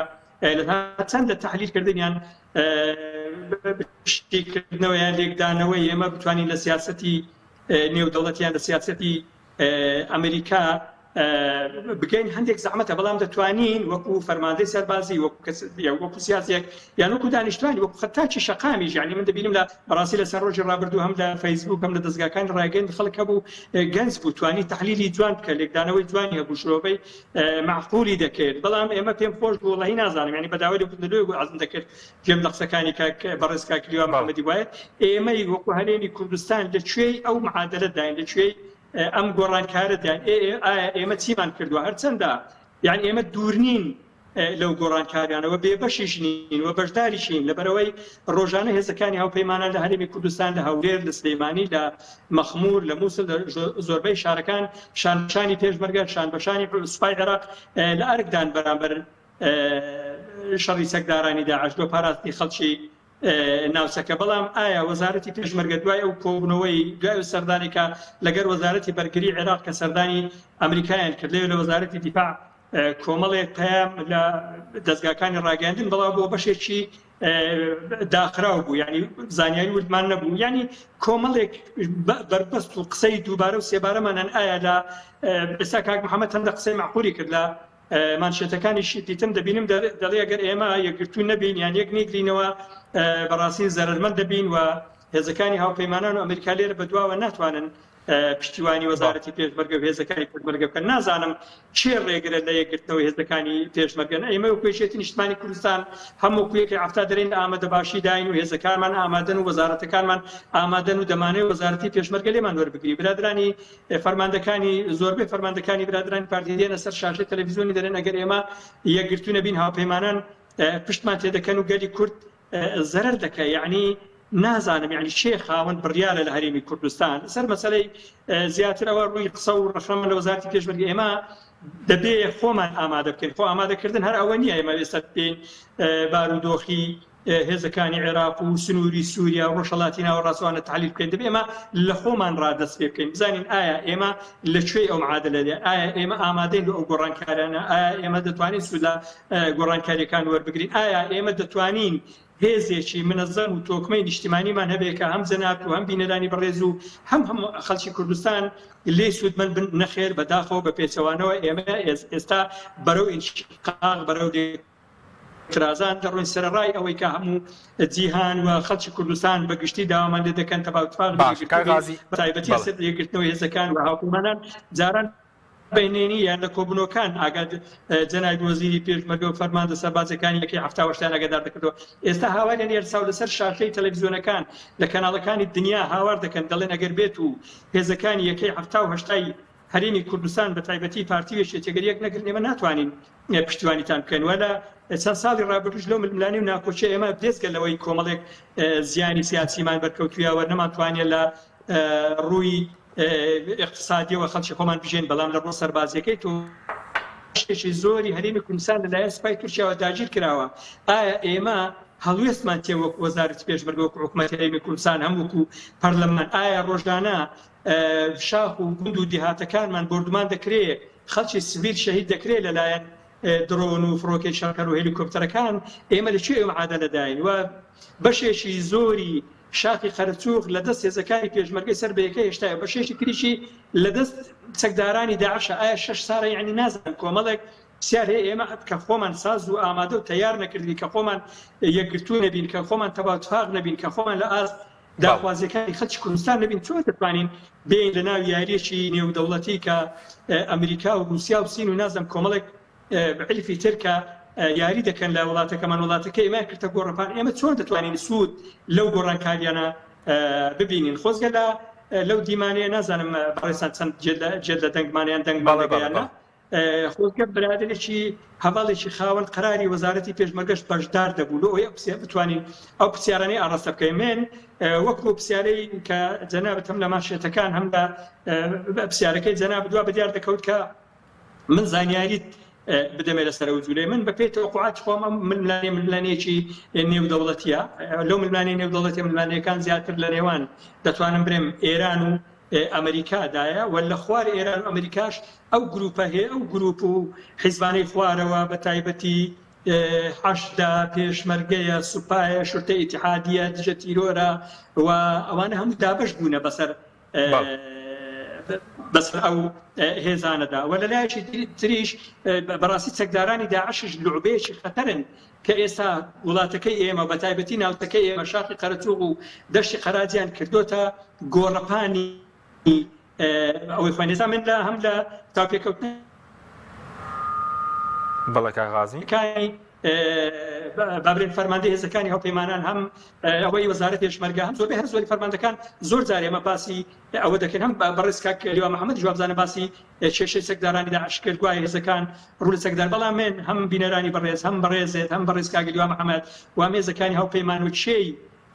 چەندە تحلیل کردنیان شیکردنەوە یان لێکدانەوەی ئێمە بتوانین لە سیاسەتی نێودەوڵەتیان لە سیاسەتی ئەمریکا بگەین هەندێک زەحمەتە بەڵام دەتوانین وەکو فەرماندەی سەربازی وەکو کەس وەکو سیاسێک یان وەکو دانیشتوانی وەکو خەتاکی شەقامیش یعنی من دەبینم لە بەڕاستی لەسەر ڕۆژی ڕابردوو هەم لە فەیسبوک هەم لە دەزگاکانی ڕاگەیاندن خەڵک هەبوو گەنج بوو توانی تحلیلی جوان بکە لێکدانەوەی جوانی هەبوو شرۆڤەی مەعقولی دەکرد بەڵام ئێمە پێم خۆش بوو وەڵی نازانم یعنی بەداوای لێ بوو لۆی عەزم دەکرد گوێم لە قسەکانی کاک بەڕێز کاک لیوا محەمەدی وایە ئێمەی وەکو هەرێمی کوردستان لە کوێی ئەو معادلە داین لە کوێی ئەم گۆڕانکارە داین ئایا ئێمە چیمان کردووە هەرچەندە یعنی ئێمە دوور نین لەو گۆڕانکاریانەوە بێبەشیش نین و بەشداریشین لەبەرئەوەی ڕۆژانە هێزەکانی هاوپەیمانان لە هەرێمی کوردستان لە هەولێر لە سلێمانی لە مەخمور لە موسڵ لە زۆربەی شارەکان شانبەشانی پێشمەرگە شانبەشانی سوپای عێراق لە ئەرکدان بەرامبەر شەڕی چەکدارانی داعش بۆ پاراستنی خەڵکی ناوچەکە بەڵام ئایا وەزارەتی پێشمەرگە دوای ئەو کۆبوونەوەی دوای ئەو سەردانی کە لەگەر وەزارەتی بەرگری عێراق کە سەردانی ئەمریکایان کرد لەوێ لە وەزارەتی دیفاع کۆمەڵێک پەیام لە دەزگاکانی ڕاگەیاندن بەڵاو بۆ بەشێکی داخراو بوو یعنی زانیاری وردمان نەبوو یعنی کۆمەڵێک بەربەست و قسەی دووبارە و سێبارەمانن ئایا لە ئێستا کاک محەممەد هەندە قسەی معقولی کرد لە مانشێتەکانیشی دیتم دەبینم دەڵێ ئەگەر ئێمە یەکگرتوو نەبین یان یەک نەگرینەوە بەڕاستی زەرەرمەند دەبین و هێزەکانی هاوپەیمانان و ئەمریکا لێرە بەدواوە ناتوانن پشتیوانی وەزارەتی پێشمەرگە و هێزەکانی پێشمەرگە بکەن نازانم کێ ڕێگرە لە یەکگرتنەوەی هێزەکانی پێشمەرگە ئێمە وەکو یەکێتی نیشتمانی کوردستان هەم وەکو یەکێ عەفتا دەرێین لە ئامادەباشی داین و هێزەکانمان ئامادەن و وەزارەتەکانمان ئامادەن و دەمانەوێت وەزارەتی پێشمەرگە لێمان وەربگری برادرانی فەرماندەکانی زۆربەی فەرماندەکانی برادرانی پارتی دێنە سەر شاشەی تەلەڤیزیۆنی دەرێن ئەگەر ئێمە یەکگرتوو نەبین هاوپەیمانان پشتمان تێدەکەن و گەلی کورد زەرەر دەکە یعنی نازانم یعنی چێ خاوەن بڕیارە لە هەرێمی کوردستان سەر مەسەلەی زیاتر ئەوە ڕووی قسە و ڕەخنەمان لە وەزارەتی پێشمەرگە ئێمە دەبێ خۆمان ئامادە بکەین خۆ ئامادەکردن هەر ئەوە نییە ئێمە ئێستا بێین بارودۆخی هێزەکانی عێراق و سنووری سووریا و ڕۆژهەڵاتی ناوەڕاستوانە تحلیل بکەین دەبێ ئێمە لە خۆمان ڕادەست پێ بکەین بزانین ئایا ئێمە لە کوێی ئەو معادلەیە ئایا ئێمە ئامادەین بۆ ئەو گۆڕانکاریانە ئایا ئێمە دەتوانین سوود لە گۆڕانکاریەکان وەربگرین ئایا ئێمە دەتوانین هێزێکی منەزەم و تۆکمەی نیشتیمانیمان هەبێ کە هەم جەنابت و هەم بینەرانی بەڕێز و هەم هەموو خەڵکی کوردستان لێی سوودمەند بن نەخێر بەداخەوە بە پێچەوانەوە ئێمە ئێستا بەرەو ئینشقاق بەرەو ترازان دەڕۆین سەرەڕای ئەوەی کە هەموو جیهان و خەڵکی کوردستان بە گشتی داوامان لێ دەکەن تەبا و تفاق باش کاک غازی بە تایبەتی بەڵێ. سەر یەکگرتنەوەی هێزەکان و هاوپەیمانان جاران بەینێنی یان لە کۆبوونەوەکان ئاگاد جەنابی وەزیری پێشمەرگە و فەرماندە سەربازیەکانی یەکەی حەفتاوهەشتیان ئاگادار دەکردەوە ئێستا هاواریان ئێرساو لەسەر شاشەی تەلەڤیزیۆنەکان لە کەناڵەکانی دنیا هاوار دەکەن دەڵێن ئەگەر بێت و هێزەکانی یەکەی حەفتاوهەشتای هەرێمی کوردستان بە تایبەتی پارتی و یەکێتی گەر یەک نەگرن ئێمە ناتوانین پشتیوانیتان بکەین و لە چەند ساڵی ڕابردووش لەو ململانێ و ناکۆکیە ئێمە بێجگە لەوەی کۆمەڵێک زیانی سیاسیمان بەرکەوتووە و نەمانتوانیە لە ڕووی ئیقتسادیەوە خەڵکی خۆمان بژێن بەڵام لە ڕووە سەربازیەکەی تۆ بەشێکی زۆری هەرێمی کوردستان لەلایەن سوپای تورکیاوە داگیر کراوە ئایا ئێمە هەڵوێستمان چیە وەک وەزارەتی پێشمەرگە وەکو حکومەتی هەرێمی کوردستان هەم وەکو پەرلەمان ئایا ڕۆژانە شاخ و گوند و دیهاتەکانمان بۆردومان دەکرێ، خەڵکی سڤیل شەهید دەکرێ لەلایەن دڕۆن و فڕۆکەی شەڕکەر و هێلیکۆپتەرەکان، ئێمە لە کوێ ئەو معادەلەداین و بەشێکی زۆری شاخی قەرەچوغ لە دەست هێزەکانی پێشمەرگەی سەر بە یەکە هێشتایە بەشێکی تریشی لە دەست چەکدارانی داعشە، ئایا شەش سارە یەعنی نازانم کۆمەڵێک پرسیار هەیە ئێمە کە خۆمان ساز و ئامادە و تەیار نەکردین کە خۆمان یەکگرتوو نەبین کە خۆمان تەبا و تفاق نەبین کە خۆمان لە ئاست داخوازیەکانی خەلکی کوردستان نەبین چۆن دەتوانین بێین لە ناو یاریەکی نێودەوڵەتی کە ئەمریکا و روسیا و سین و نازم کۆمەڵێک. عیلفی تر کە یاری دەکەن لە وڵاتەکەمان وڵاتەکە ئێمەیان کردە گۆڕەپان ئێمە چۆن دەتوانین سوود لەو گۆڕانکاریانە ببینین خۆزگە لە لەو دیمانەیە نازانم بەڕێزان چەند جێت لە دەنگمانیان دەنگمان بەڵێ بەڵێ دەگەیانە بەڵێ. خۆزگە برادەرێکی هەڤاڵێکی خاوەن قەراری وەزارەتی پێشمەرگەش بەشدار دەبوو لۆ ئەوەی ئەو بتوانین ئەو پرسیارانەی ئاڕاستە بکەین من وەکو پرسیارەی کە جەنابت هەم لە مانشێتەکان هەم لە پرسیارەکەی جەنابت وا بەدیار دەکەوت کە من زانیاریت بدەمێ لەسەر ئەو جولەی من بەپێی تەوەقوعاتی خۆم ئەم ململانێ ململانێیەکی نێودەوڵەتیە لەو ململانێ نێودەوڵەتیە ململانێکان زیاتر لە نێوان دەتوانم برێم ئێران و ئەمریکادایە و لە خوار ئێران و ئەمریکاش ئەو گروپە هەیە ئەو گروپ و حیزبانەی خوارەوە بە تایبەتی حەشدە پێشمەرگەیە سوپایە شورتە ئیتحادیە دژە تیرۆرە و ئەوانە هەموو دابەش بوونە بەسەر بەسەر ئەو هێزانەدا و لە لایەکی تریش بەڕاستی چەکدارانی داعشش لوعبەیەکی خەتەرن کە ئێستا وڵاتەکەی ئێمە بە تایبەتی ناوچەکەی ئێمە شاخی قەرەچوغ و دەشتی قەراجیان کردۆتە گۆڕەپانی ئەوەی خۆیان ئێستا من لە هەم لە چاوپێکەوتنەکانی بەڵێ کاک غازی. با بڵێین فەرماندەی هێزەکانی هاوپەیمانان هەم ئەوەی وەزارەت پێشمەرگە هەم زۆربەی هەر زۆری فەرماندەکان زۆر جار ئێمە باسی ئەوە دەکەین هەم بەڕێز کاک لیوا محەممەد جوابزانە باسی کێشەی چەکدارانی داعش کرد گوایە هێزەکان ڕوو لە چەکدار بەڵام من هەم بینەرانی بەڕێز هەم بەڕێزێت هەم بەڕێز کاک لیوا محەممەد وام هێزەکانی هاوپەیمان و کێی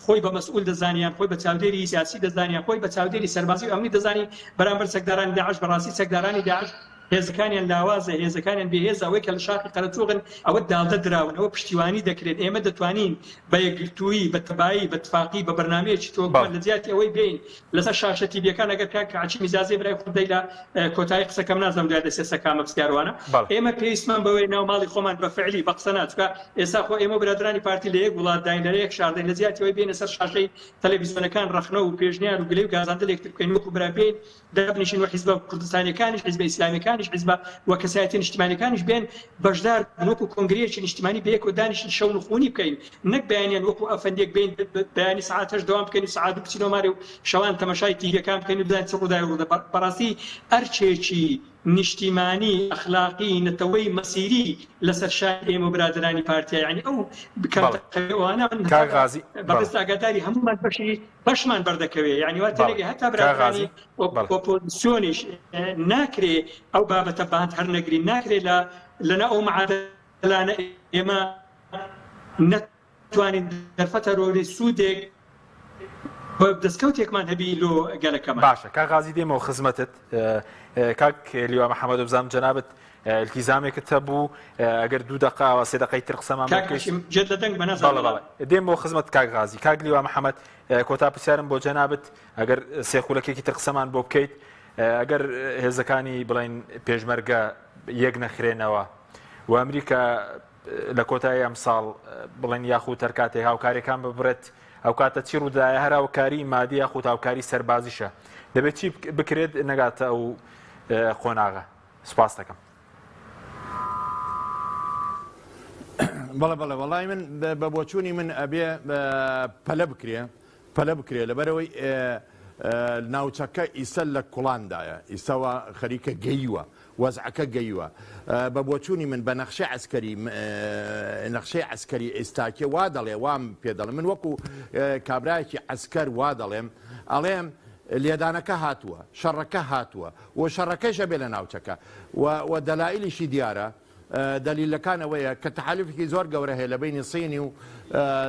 خۆی بە مەسئول دەزانی یان خۆی بە چاودێری سیاسی دەزانی یان خۆی بە چاودێری سەربازی و ئەمنی دەزانی بەرامبەر چەکدارانی داعش بەڕاستی چەکدارانی داعش هێزەکانیان لاوازە هێزەکانیان بێهێزە ئەوەی کە لە شاخی قەرەچوغن ئەوە داڵدە دراون ئەوە پشتیوانی دەکرێن ئێمە دەتوانین بە یەکگرتوویی بە تەبایی بە تفاقی بە بەرنامەیەکی تۆکمە بەڵێ. لە جیاتی ئەوەی بێین لەسەر شاشە تیڤیەکان ئەگەر کاک حەکیم ئیجازەی برای خۆت دەی لە کۆتایی قسەکەم نازانم دوای دەسێ سەکامە پرسیاروانە بەڵێ. ئێمە پێویستمان بەوەیە ناو ماڵی خۆمان بە فعلی بە قسە نا چونکە ئێستا خۆ ئێمە و برادەرانی پارتی لە یەک وڵاتداین لە یەک شارداین لە جیاتی ئەوەی بێینە سەر شاشەی تەلەڤیزیۆنەکان ڕەخنە و پێشنیار و گلەی و گازاندە لە یەکتر بکەین وەکو برا بێین دابنیشین و حیزبە کوردستانیەکانیش حیزبە ئیسلامیەکانیش حیزبە و کەسایەتیە نیشتیمانیەکانیش بێن بەشدار بن وەکو کۆنگرەیەکی نیشتیمانی بەیەکەوە دانیشین شەونخونی بکەین نەک بەیانیان وەکو ئەفەندیەک بێین بەیانی سەعات هەشت دەوام بکەین و سەعات دوو بچینەوە مارێ و شەوان تەمەشای تیڤیەکان بکەین و بزانین چ ڕووداوێک ڕوودە بەڕاستی ئەرکێکی نیشتیمانی ئەخلاقی نەتەوەی مەسیری لەسەر شانی ئێمە و برادەرانی پارتیە یانی ئەو بەڵێ کەمتەرخەمیانە من کاک غازی بەڵێ بەڕێزت ئاگاداری هەموومان بەشی بەشمان بەردەکەوێ یانی وا بەڵێ تێنەگەی هەتا کاک برادەرانی غازی بەڵێ ئۆپۆزسیۆنیش ناکرێ ئەو بابەتە باند هەرنەگرین ناکرێ لە لەناو ئەو معادلانە ئێمە نەتوانین دەرفەتە رۆری سوودێک و دەستکەوتێکمان هەبی لۆ گەلەکەمان. باشە کاک غازی دێمەوە خزمەتت کاک لیوا محەمەد بزانم جەنابت التیزامێکت هەبوو ئەگەر دوو دەقە ئەوە سێ دەقەی تر قسەمان بۆ کاک بکەیت هاشم جێت لە دەنگ بە نازانم بەڵێ وەڵام. بەڵێ دێمەوە خزمەت کاک غازی کاک لیوا محەمەد کۆتا پرسیارم بۆ جەنابت ئەگەر سێ خولەکێکی تر قسەمان بۆ بکەیت ئەگەر هێزەکانی بڵێن پێشمەرگە یەک نەخرێنەوە و ئەمریکا لە کۆتایی ئەمساڵ بڵێن یاخود هەر کاتێک هاوکاریەکان ببڕێت ئەو کاتە چی ڕوودایە هەر هاوکاری مادی یاخود هاوکاری سەربازیشە دەبێت چی بکرێت نەگاتە ئەو قۆناغە سپاس دەکەم. بەڵێ بەڵێ وەڵی من بە بۆچوونی من ئەبێ پەلە بکرێ پەلە بکرێ لەبەرئەوەی ناوچەکە ئیسە لە کوڵاندایە ئیسەوە خەریکە گەیوە وەزعەکە گەیوە بە بۆچوونی من بە نەخشەی عەسکەری نەخشەی عەسکەری ئێستاکێ وا دەڵێ وام پێ دەڵێ من وەکو کابرایەکی عەسکەر وا دەڵێم ئەڵێم لێدانەکە هاتووە شەڕەکە هاتووە و شەڕەکەش ئەبێ لە ناوچەکە و دەلایلیشی دیارە دەلیلەکان ئەوەیە کە تەحالوفێکی زۆر گەورە هەیە لە بەینی صینی و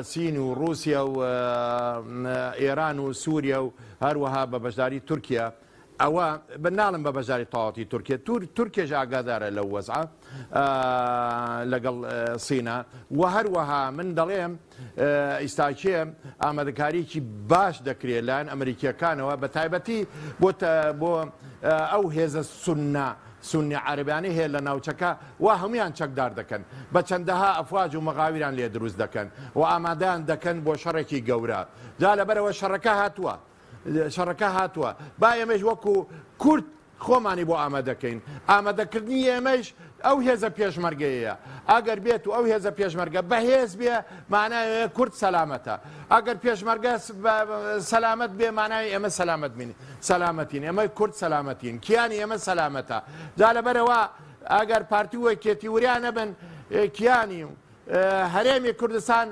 سین و ڕووسیا و ئێران و سووریا و هەروەها بە بەشداری تورکیا ئەوە بە ناڵم بە بەشداری تەواوەتی تورکیا تور تورکیش ئاگادارە لەو وەزعە لەگەڵ سینە و هەروەها من دەڵێم ئیستاکێ ئامادەکاریی باش دەکرێت لایەن ئەمریکیەکانەوە بە تایبەتی بۆ بۆ ئەو هێزە سوننە سوننی عەرەبانەی هەیە لە ناوچەکە وا هەموویان چەکدار دەکەن بە چەندەها ئەفواج و مەغاویران لێ دروست دەکەن و ئامادەیان دەکەن بۆ شەڕێکی گەورە جا لەبەرەوە شەڕەکە هاتووە شەڕەکە هاتووە با ئێمەش وەکو کورد خۆمانی بۆ ئامادەکەین ئامادەکردنی ئێمەش ئەو هێزە پێشمەرگەیە ئەگەر بێت و ئەو هێزە پێشمەرگە بەهێز بێ مانای کورد سەلامەتە ئەگەر پێشمەرگە سەلامەت بێ مانای ئێمە سەلامەت بین سەلامەتین ئێمەی کورد سەلامەتین کیانی ئێمە سەلامەتە جا لەبەرەوە. ئەگەر پارتی و یەکێتی وریا نەبن کیانی و هەرێمی کوردستان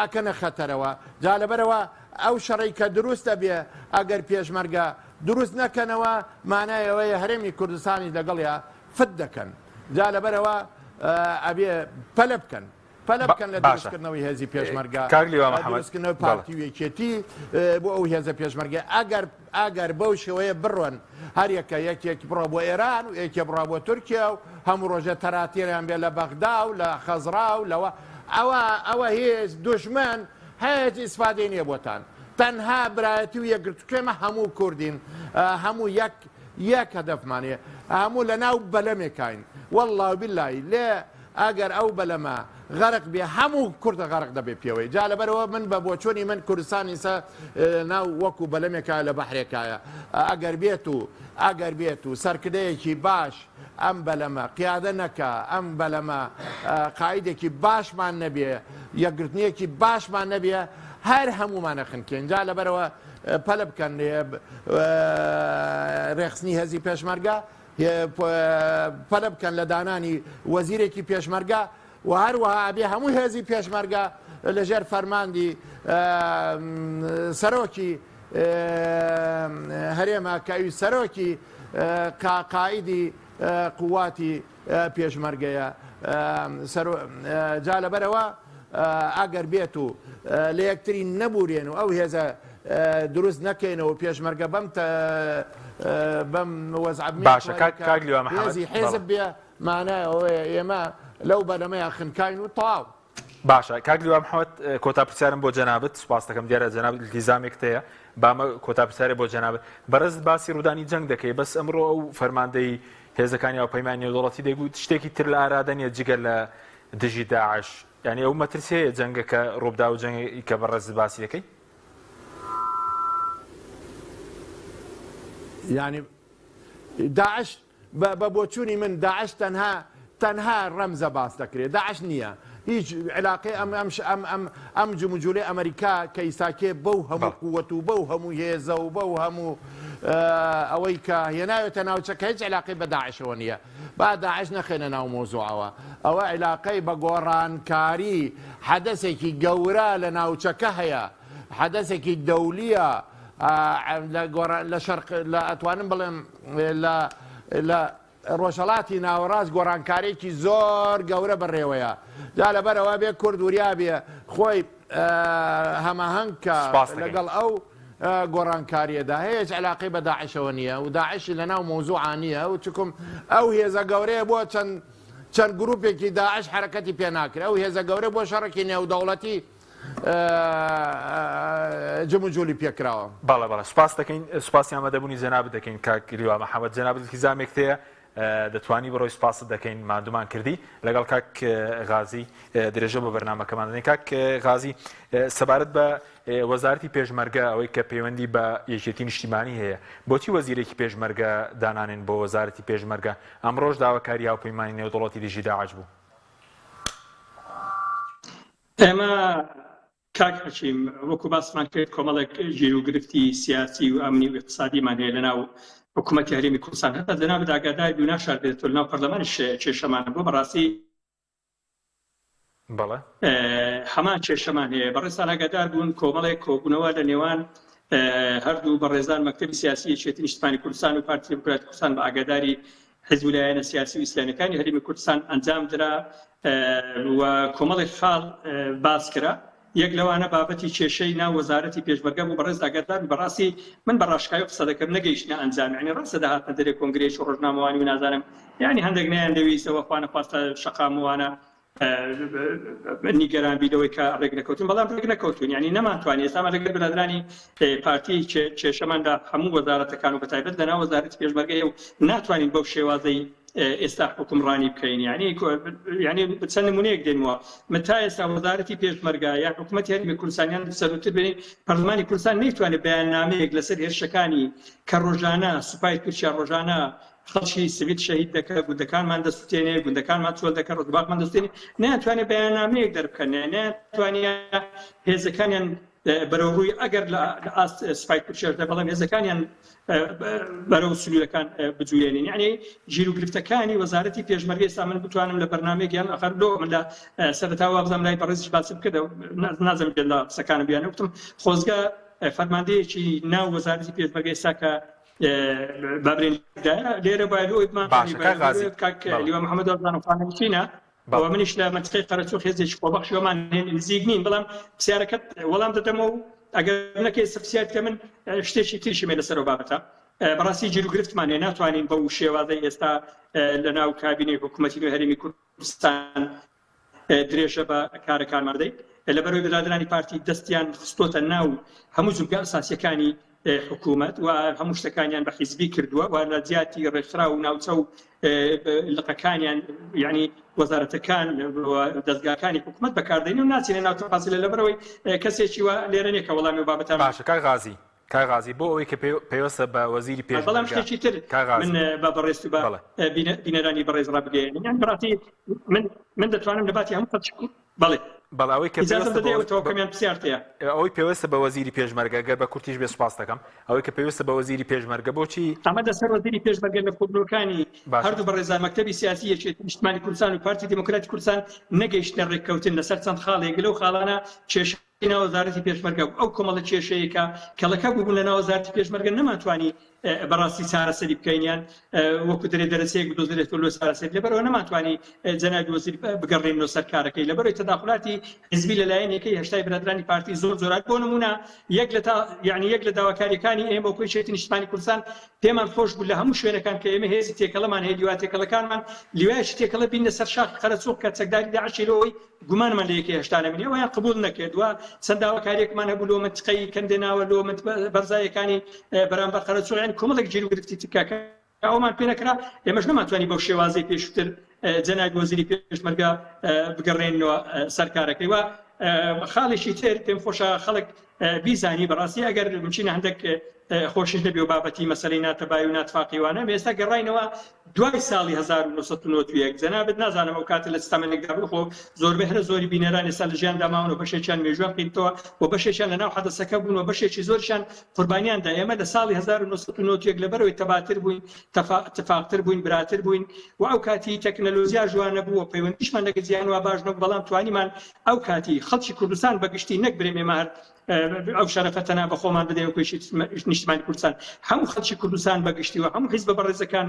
ئەکەنە خەتەرەوە جا لەبەرەوە ئەو شەڕەی کە دروست ئەبێ ئەگەر پێشمەرگە دروست نەکەنەوە مانای ئەوەیە هەرێمی کوردستانیش لەگەڵیا فت دەکەن جا لەبەرەوە ئەبێ پەلە بکەن پەلە بکەن لە دروستکردنەوەی هێزی پێشمەرگە کاک لیوا محەمەد دروستکردنەوەی پارتی و یەکێتی بۆ ئەو هێزە پێشمەرگە ئەگەر ئەگەر بەو شێوەیە بڕۆن هەریەکە یەکێک بڕۆ بۆ ئێران و یەکێ بڕا بۆ تورکیا و هەموو ڕۆژێ تەراتێریان بێ لە بەغدا و لە خەزڕا و لەوە ئەوە ئەوە هیچ دوژمن هیچ ئیسفادەی نییە بۆتان تەنها برایەتی و یەکگرتوو ئێمە هەموو کوردین هەموو یەک یەک هەدەفمان هەیە هەموو لە ناو بەلەمێکاین واللە و باللەی لێ ئەگەر ئەو بەلەمە غەرق بێ هەموو کوردە غەرق دەبێ پێوەی جا لەبەرەوە من بە بۆچۆنی من کوردستان ئیسا ناو وەکو بەلەمێکە لە بەحرێکایە ئەگەر بێت و ئەگەر بێت و سەرکردەیەکی باش ئەم بەلەمە قیادە نەکا ئەم بەلەمە قائیدێکی باشمان نەبێ یەکگرتنیەکی باشمان نەبێ هەر هەموومانە خنکێن جا لەبەرەوە پەلە بکەن ڕێخستنی هێزی پێشمەرگە پەلە بکەن لە دانانی وەزیرێکی پێشمەرگە و هەروەها ئەبێ هەموو هێزی پێشمەرگە لەژێر فەرماندی سەرۆکی هەرێمە کە ئەوی سەرۆکی قائیدی قواتی پێشمەرگەیە جا لەبەرەوە ئەگەر بێت و لە یەکتری نەبورێن و ئەو هێزە دروست نەکەینەوە پێشمەرگە بەم بەم وەزعە باشە کاک لیوا محەمەد هێزی حێزب بێ مانای ئەوەیە ئێمە لەو بەلەمەیا خنکاین و تەواو. باشە کاک لیوا محەمەد کۆتا پرسیارم بۆ جەنابت سوپاس دەکەم دیارە جەنابت التیزامێکت هەیە بامە کۆتا پرسیارێ بۆ جەنابت بەڕێزت باسی ڕوودانی جەنگ دەکەی بەس ئەمڕۆ ئەو فەرماندەی هێزەکانی هاوپەیمانی نێودەوڵەتی دەیگوت شتێکی تر لە ئارادا نییە جگە لە دژی داعش یعنی ئەو مەترسی هەیە جەنگەکە ڕووبدا و جەنگی کە بەڕێزت باسی دەکەی یعنی داعش بە بۆچوونی من داعش تەنها تەنها ڕەمزە باس دەکرێت داعش نییە هیچ علاقەی ئەم ئەم ئەم ئەم ئەم جموجولی ئەمریکا کە ئیساکێ بەو هەموو قووەت و بەو هەموو هێزە و بەو هەموو ئەوەی کە هێناوێتە ناوچەکە هیچ علاقەی بە داعشەوە نییە با داعش نەخێنە ناو مۆزوعەوە ئەوە علاقەی بە گۆڕانکاری حەدەسێکی گەورە لە ناوچەکە هەیە حەدەسێکی دەولیە لە گۆڕان لە شەرق لە ئەتوانم بڵێم لە لە ڕۆژهەڵاتی ناوەڕاست گۆڕانکارێکی زۆر گەورە بەڕێوەیە جا لەبەرەوە بێ کورد وریا بێ خۆی هەماهەنگ کە لەگەڵ ئەو گۆڕانکاریەدا هیچ علاقەی بە داعشەوە نییە و داعشی لە ناو مۆزوعا نییە و چکم ئەو هێزە گەورەیە بۆ چەند چەند گروپێکی داعش حرەکەتی پێ ناکرێت ئەو هێزە گەورە بۆ شەڕێکی نێودەوڵەتی جموجولی پێکراوە. بەڵێ بەڵێ سوپاست دەکەین سوپاسی ئامادەبوونی جەنابت دەکەین کاک لیوا محەمەد جەنابت التزامێکت هەیە دەتوانی بڕۆی سوپاست دەکەین ماندومان کردی لەگەڵ کاک غازی درێژە بە بەرنامەکەمان دەدەین کاک غازی سەبارەت بە وەزارەتی پێشمەرگە ئەوەی کە پەیوەندی بە یەکێتی نیشتیمانی هەیە بۆچی وەزیرێکی پێشمەرگە دانانێن بۆ وەزارەتی پێشمەرگە ئەمڕۆش داواکاری هاوپەیمانی نێودەوڵەتی دژی داعش بوو ئێمە کاک حەکیم وەکو باسمان کرد کۆمەڵێک گیر و گرفتی سیاسی و ئەمنی و ئیقتسادیمان هەیە لەناو حکوومەتی هەرێمی کوردستان هەتا جەنابت ئاگادار بی و ناشاربێتەوە لەناو پەرلەمانیش کێشەمان هەبووە بەڕاستی بەڵێ هەمان کێشەمان هەیە بەڕێزتان ئاگادار بوون کۆمەڵێک کۆبوونەوە لە نێوان هەردوو بەڕێزان مەکتەبی سیاسی یەکێتی نیشتمانی کوردستان و پارتی دیموکراتی کوردستان بە ئاگاداری حزب و لایەنە سیاسی و ئیسلامیەکانی هەرێمی کوردستان ئەنجام درا و کۆمەڵێک خاڵ باس کرا یەک لەوانە بابەتی کێشەی ناو وەزارەتی پێشمەرگە بوو بەڕێز ئاگادار بن بەڕاستی من بە ڕاشکاوی قسە دەکەم نەگەیشتنە ئەنجام یعنی ڕاستە دەهاتنە دەرێ کۆنگرەیەکی ڕۆژنامەوانی و نازانم یعنی هەندێک نەیان دەویست ئەوە خوا نەخواستە شەقام و وانە نیگەران بی لەوەی کە ڕێک نەکەوتون بەڵام ڕێک نەکەوتون یعنی نەمانتوانی ئێستا لەگەل برادرانی پارتی کێشەمان لە هەموو وەزارەتەکان و بەتایبەت لەناو وەزارەتی پێشمەرگەیە و ناتوانین بەو شێوازەی ئێستا حوکمڕانی بکەین یعنی یعنی چەند نمونەیەک دێنمەوە من تا ئێستا وەزارەتی پێشمەرگە یا حکوومەتی هەرێمی کوردستان یان سەروتر بێنین پەرلەمانی کوردستان نەیتوانێت بەیاننامەیەک لەسەر هێرشەکانی کە ڕۆژانە سوپای تورکیا ڕۆژانە خەڵکی سڤیل شەهید دەکە گوندەکانمان دەسوتێنێ گوندەکانمان چۆل دەکە ڕزباقمان دەسوتێنێ نەیانتوانێت بەیاننامەیەک دەربکەن نەیانتوانێت هێزەکانیان. بەرەو ڕووی ئەگەر لە ئاست سوپای تورکیاشدا بەڵام هێزەکانیان بەرەو سنوورەکان بجوولێنین یعنی گیروگرفتەکانی وەزارەتی پێشمەرگە ئێستا من بتوانم لە بەرنامەیەک یان ئەخەر لۆ من لە سەرەتا وابزانم لای بەڕێزیش باسم کرد نازم بێت لە قسەکانم بیانە وتم خۆزگە فەرماندەیەکی ناو وەزارەتی پێشمەرگە ئێستا کە بابرێن لێرە باید باشە کاک غازی کاک لیوا محەممەد وابزانم خانەنشینە بەڵێ. ئەوە منیش لە مەنتیقەی قەرەچوخ هێزێکی خۆبەخشی وەمان هەیە نزیک نین بەڵام پرسیارەکەت وەڵام دەدەمەوە و ئەگەر نەکەی ئێستا پرسیار بکە من شتێکی تریشم هەیە لەسەر ئەو بابەتە بەڕاستی گیروگرفتمان هەیە ناتوانین بەو شێوازەی ئێستا لەناو کابینەی حکوومەتی نوێی هەرێمی کوردستان درێژە بە کارەکانمان بدەین لەبەرەوەی برادەرانی پارتی دەستیان خستۆتە ناو هەموو جومگە ئەساسیەکانی حکوومەت و هەموو شتەکانیان بە حیزبی کردووە و لە جیاتی ڕێکخراو و ناوچە و لقەکانیان یعنی وەزارەتەکان دەستگاکانی حکوومەت بەکاردێن و ناچینە ناو تەفاسیلە لەبەرەوەی کەسێکی وا لێرە نییە کە وەڵامی بابەتان باشە کاک غازی کاک غازی بۆ ئەوەی کە پەیوەستە بە وەزیری بەڵام پێشمەرگە شتێکی تر کاک غازی من بە بەڕێز و بە بەڵێ بینەرانی بەڕێز ڕابگەیەنم یان بەڕاستی من من دەتوانم لە باتی هەموو خەڵکی بەڵێ بەڵێ ئەوەی کە ئیجازەم پێویستە بە دەدەی ئەوە وەز- تەواو بە- کەمیان پرسیارت هەیە ئەوەی پێویستە بە وەزیری پێشمەرگە گەر بە کورتیش بێ سوپاس دەکەم ئەوەی کە پێویستە بە وەزیری پێشمەرگە بۆچی ئەمە لەسەر وەزیری پێشمەرگە لە کۆبوونەوەکانی باشە هەردوو بەڕێزان مەکتەبی سیاسی یەکێتی نیشتمانی کوردستان و پارتی دیموکراتی کوردستان نەگەیشتنە ڕێککەوتن لەسەر چەند خاڵێک لەو خاڵانە کێشەی ناو وەزارەتی پێشمەرگە بوو ئەو کۆمەڵە کێشەیە کە کەڵەکە بووبوون لە ناو وەزارەتی پێشمەرگە نەمانتوانی بەڕاستی چارەسەری بکەین یان وەکو دەرێ دەرەچەیەک بدۆزرێتەوە لۆ چارەسەری لەبەرئەوە نەمانتوانی جەنابی وەزیر بگەڕێنەوە سەر کارەکەی لەبەرئەوەی تەداخولاتی حزبی لەلایەن یەکەی هەشتای برادرانی پارتی زۆر زۆرات بۆ نمونە یەک لە تا یعنی یەک لە داواکاریەکانی ئێمە وەکو یەکێتی نیشتمانی کوردستان پێمان خۆش بوو لە هەموو شوێنەکان کە ئێمە هێزی تێکەڵەمان هەیە لیوا تێکەڵەکانمان لیوایەکی تێکەڵە بینە سەر شاخی قەرەچوغ کە چەکداری داعشی لەوەی گومانمان لە یەکەی 80 نەمینێ ئەویان قبوڵ نەکرد و چەند داواکاریەکمان هەبوو لۆ منتقەی کەندێناوە لۆ بەرزایەکانی بەرامبەر قەرەچوغ یعنی کۆمەڵێک گیروگرفتی تر کە ئەومان پێ نەکرا ئێمەش نەمانتوانی بەو شێوازەی پێشووتر جەنابی وەزیری پێشمەرگە بگەڕێنەوە سەر کارەکەی و خاڵێکی تر پێم خۆشە خەڵک بیزانی بەڕاستی ئەگەر مچینە هەندێک خۆشیش نەبێ و بابەتی مەسەلەی ناتەبای و ناتفاقیوانە ئێستا گەڕاینەوە دوای ساڵی 1991 جەنابت نازانم ئەو کاتە لە چ تەمەنێکدا بووی خۆ زۆربەی هەرە زۆری بینەران ئێستا لە ژیاندا ماون و بەشێکیان مێژوویان قیرتەوە و بەشێکیان لە ناو حەدەسەکە بوون و بەشێکی زۆریشیان قوربانیان دا ئێمە لە ساڵی 1991 لەبەرەوەی تەباتر بووین تفاقتر بووین براتر بووین و ئەو کاتی تەکنەلۆژیا جوانە بوو و پەیوەندیشمان لەگە جیهان وا باش نەبوو بەڵام توانیمان ئەو کاتی خەڵکی کوردستان بەگشتی نەک برێم ئێمە هەر ئەو شەرەفە تەنها بە خۆمان بدەین وەکو یەکێتی نیشتمانی کوردستان هەموو خەڵکی کوردستان بەگشتی و هەموو حیزبە بەڕێزەکان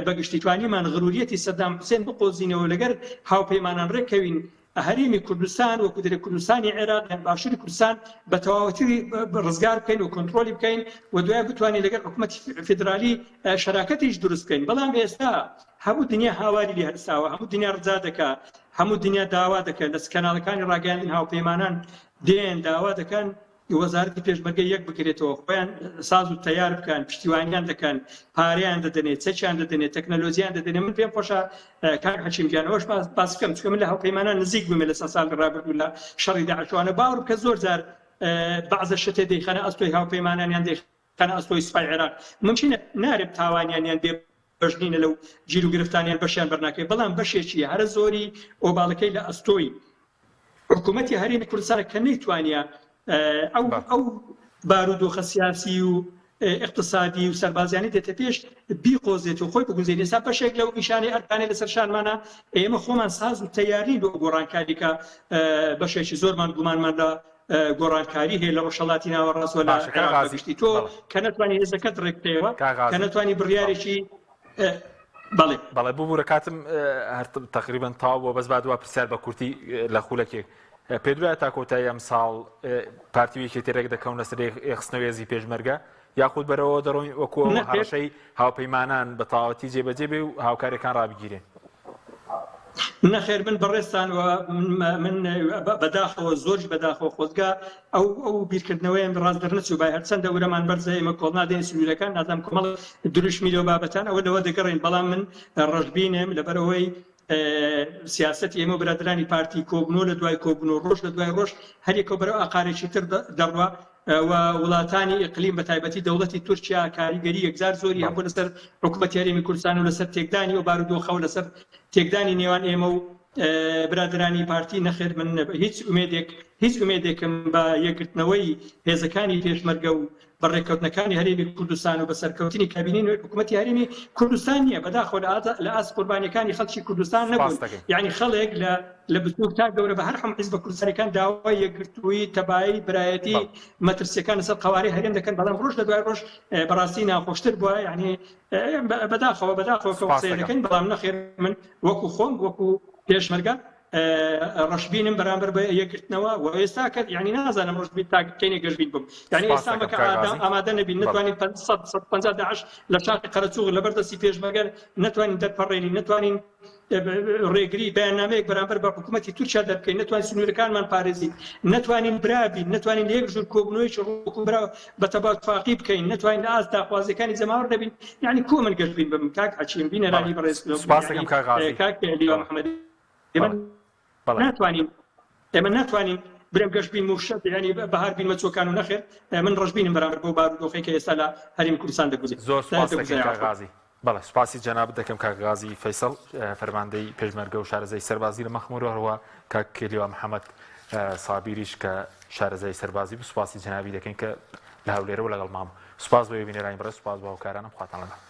بەگشتی توانیمان غروریەتی سەدام حوسێن بقۆزینەوە لەگەر هاوپەیمانان ڕێککەوین هەرێمی کوردستان وەکو دەرێ کوردستانی عێراق یان باشووری کوردستان بە تەواوەتی ڕزگار بکەین و کۆنترۆلی بکەین و دوای بتوانین لەگەر حکوومەتی فیدرالی شەراکەتیش دروست بکەین بەڵام ئێستا هەموو دنیا هاواری لێ هەرساوە هەموو دنیا ڕجا دەکا هەموو دنیا داوا دەکەن لە کەناڵەکانی ڕاگەیاندن هاوپەیمانان دێن داوا دەکەن وەزارەتی پێشمەرگە یەک بگرێتەوە، خۆیان ساز و تەیار بکەن، پشتیوانیان دەکەن، پارەیان دەدەنێ، چەکیان دەدەنێ، تەکنەلۆجیان دەدەنێ، من پێم خۆشە کاک حەکیم گیان ئەوەش باس بکەم چونکە من لە هاوپەیمانان نزیک بوومە لە چەند ساڵی ڕابردوو لە شەڕی داعشوانە باوەڕ بکە زۆر جار بەعزە شتێ دەیخەنە ئەستۆی هاوپەیمانان یان دەیخەنە ئەستۆی سوپای عێراق ممکنە نارێ تاوانیان یان بێ بەش نینە لەو گیروگرفتانە یان بەشیان بەرناکەوێت بەڵام بەشێکی هەرە زۆری ئۆباڵەکەی لە ئەستۆی حکوومەتی هەرێمی کوردستانە کە نەیتوانیە ئەو ئەو بارودۆخە سیاسی و اقتصادی و سەربازیانی دێتە پێش بیقۆزێت و خۆی بگونجێنێ ئێستا بەشێک لەو ئیشانەی ئەرکانەی لەسەر شانمانە ئێمە خۆمان ساز و تەیارین بۆ گۆڕانکاری کە بەشێکی زۆرمان گومانمان لە گۆڕانکاری هەیە لە ڕۆژهەڵاتی ناوەڕاست و لە باشە کاک عێراق بە غازی گشتی تۆ بەڵێ کە نەتوانی هێزەکەت ڕێک بکەیەوە کاک کە غازی نەتوانی بەڵێ بڕیارێکی بەڵێ بەڵێ ببورە کاتم هەر تەقریبەن تەواو بووە بەس با دوا پرسیار بە کورتی لە خولەکێک پێت وایە تا کۆتایی ئەمساڵ پارتی و یەکێتی ڕێک دەکەون لەسەر یەکخستنەوەی هێزی پێشمەرگە یاخود بەرەوە دەڕۆین وەکو ئەوە نەخێر هەڕەشەی هاوپەیمانان بە تەواوەتی جێبەجێ بێ و هاوکاریەکان ڕابگیرێن؟ نەخێر من بەڕێزتان و من بەداخەوە زۆریش بەداخەوە خۆزگا ئەو ئەو بیرکردنەوەیان ڕاست دەرنەچوو بای هەرچەندە ورەمان بەرزە ئێمە کۆڵ نادەین سنوورەکان نازانم کۆمەڵ دروشمی لەو بابەتان ئەوە لەوە دەگەڕێن بەڵام من ڕەشبینم لەبەرئەوەی سیاسەتی ئێمە و برادەرانی پارتی کۆبنەوە لە دوای کۆبنەوە ڕۆژ لە دوای ڕۆژ هەریەکەو بەرەو ئاقارێکی تر دەڕوا و وڵاتانی ئیقلیم بە تایبەتی دەوڵەتی تورکیا کاریگەری یەکجار زۆری هەبوو لەسەر حکوومەتی هەرێمی کوردستان و لەسەر تێکدانی ئەو بارودۆخە و لەسەر تێکدانی نێوان ئێمە و. برادەرانی پارتی نەخێر من هیچ ئومێدێک هیچ ئومێدێکم بە یەکگرتنەوەی هێزەکانی پێشمەرگە و بە ڕێککەوتنەکانی هەرێمی کوردستان و بە سەرکەوتنی کابینەی نوێی حکوومەتی هەرێمی کوردستان نییە بەداخەوە لە لە ئاست قوربانیەکانی خەڵکی کوردستان نەبوون سپاس دەکەین. یعنی خەڵێک لە لە بچووک تا گەورە بە هەر هەموو حیزبە کوردستانیەکان داوای یەکگرتوویی تەبایی برایەتی بەڵێ. مەترسیەکان لەسەر قەوارەی هەرێم دەکەن بەڵام ڕۆژ لە دوای ڕۆژ بەڕاستی ناخۆشتر بووە یعنی بەداخەوە بەداخەوە کە سپاس قسەیە دەکەم. دەکەین بەڵام نەخێر من وەکو خۆم وەکو پێشمەرگە ڕەشبینم بەرامبەر بە یەکگرتنەوە و ئێستا کە یعنی نازانم ڕەشبین تا کەینێ گەشبین بم یعنی سپاس ئێستا دەکەم مەکە کاک غازی. ئامادە نەبین بەڵێ. نتوانین 150 داعش لە شاخی قەرەچوغ لەبەر دەستی پێشمەرگە نتوانین دەرپەڕێنین نتوانین ڕێگری بەیاننامەیەک بەرامبەر بە حکوومەتی تورکیا دەربکەین نتوانین سنوورەکانمان پارێزین نتوانین برابین نتوانین لە یەک ژوور کۆبوونەوەیەکی ڕووەکو برا بە تەباتفاقی بکەین نتوانین لە ئاست داخوازیەکانی جەماوەر نەبین یعنی کو من گەشبین بم کاک حەکیم بەڵێ بینەرانی بەڕێز سپاس یعنی دەکەم کاک غازی. کاک لیوا بەڵێ محەممەد ئێمە بەڵێ بەڵێ. ناتوانین ئێمە ناتوانین برێم گەشبین موشەت یعنی بەهار بینمە چۆکان و نەخێر من ڕەشبینم بەرامبەر بەو بارودۆخەی کە ئێستا لە هەرێمی کوردستان دەگوزێ زۆر سپاس دەکەین دەگوزەرێ کاک عەفوەن. غازی. بەڵێ سوپاسی جەنابت دەکەم کاک غازی فەیسەڵ فەرماندەی پێشمەرگە و شارەزای سەربازی لە مەخمور و هەروە کاک لیوا محەممەد سابیریش کە شارەزای سەربازی بوو سوپاسی جەنابی دەکەین کە لە هەولێرەوە لەگەڵمان بوو. سوپاس بۆ بینەرانی بەڕێز سوپاس بۆ هاوکارانم خواتان لەگەڵ.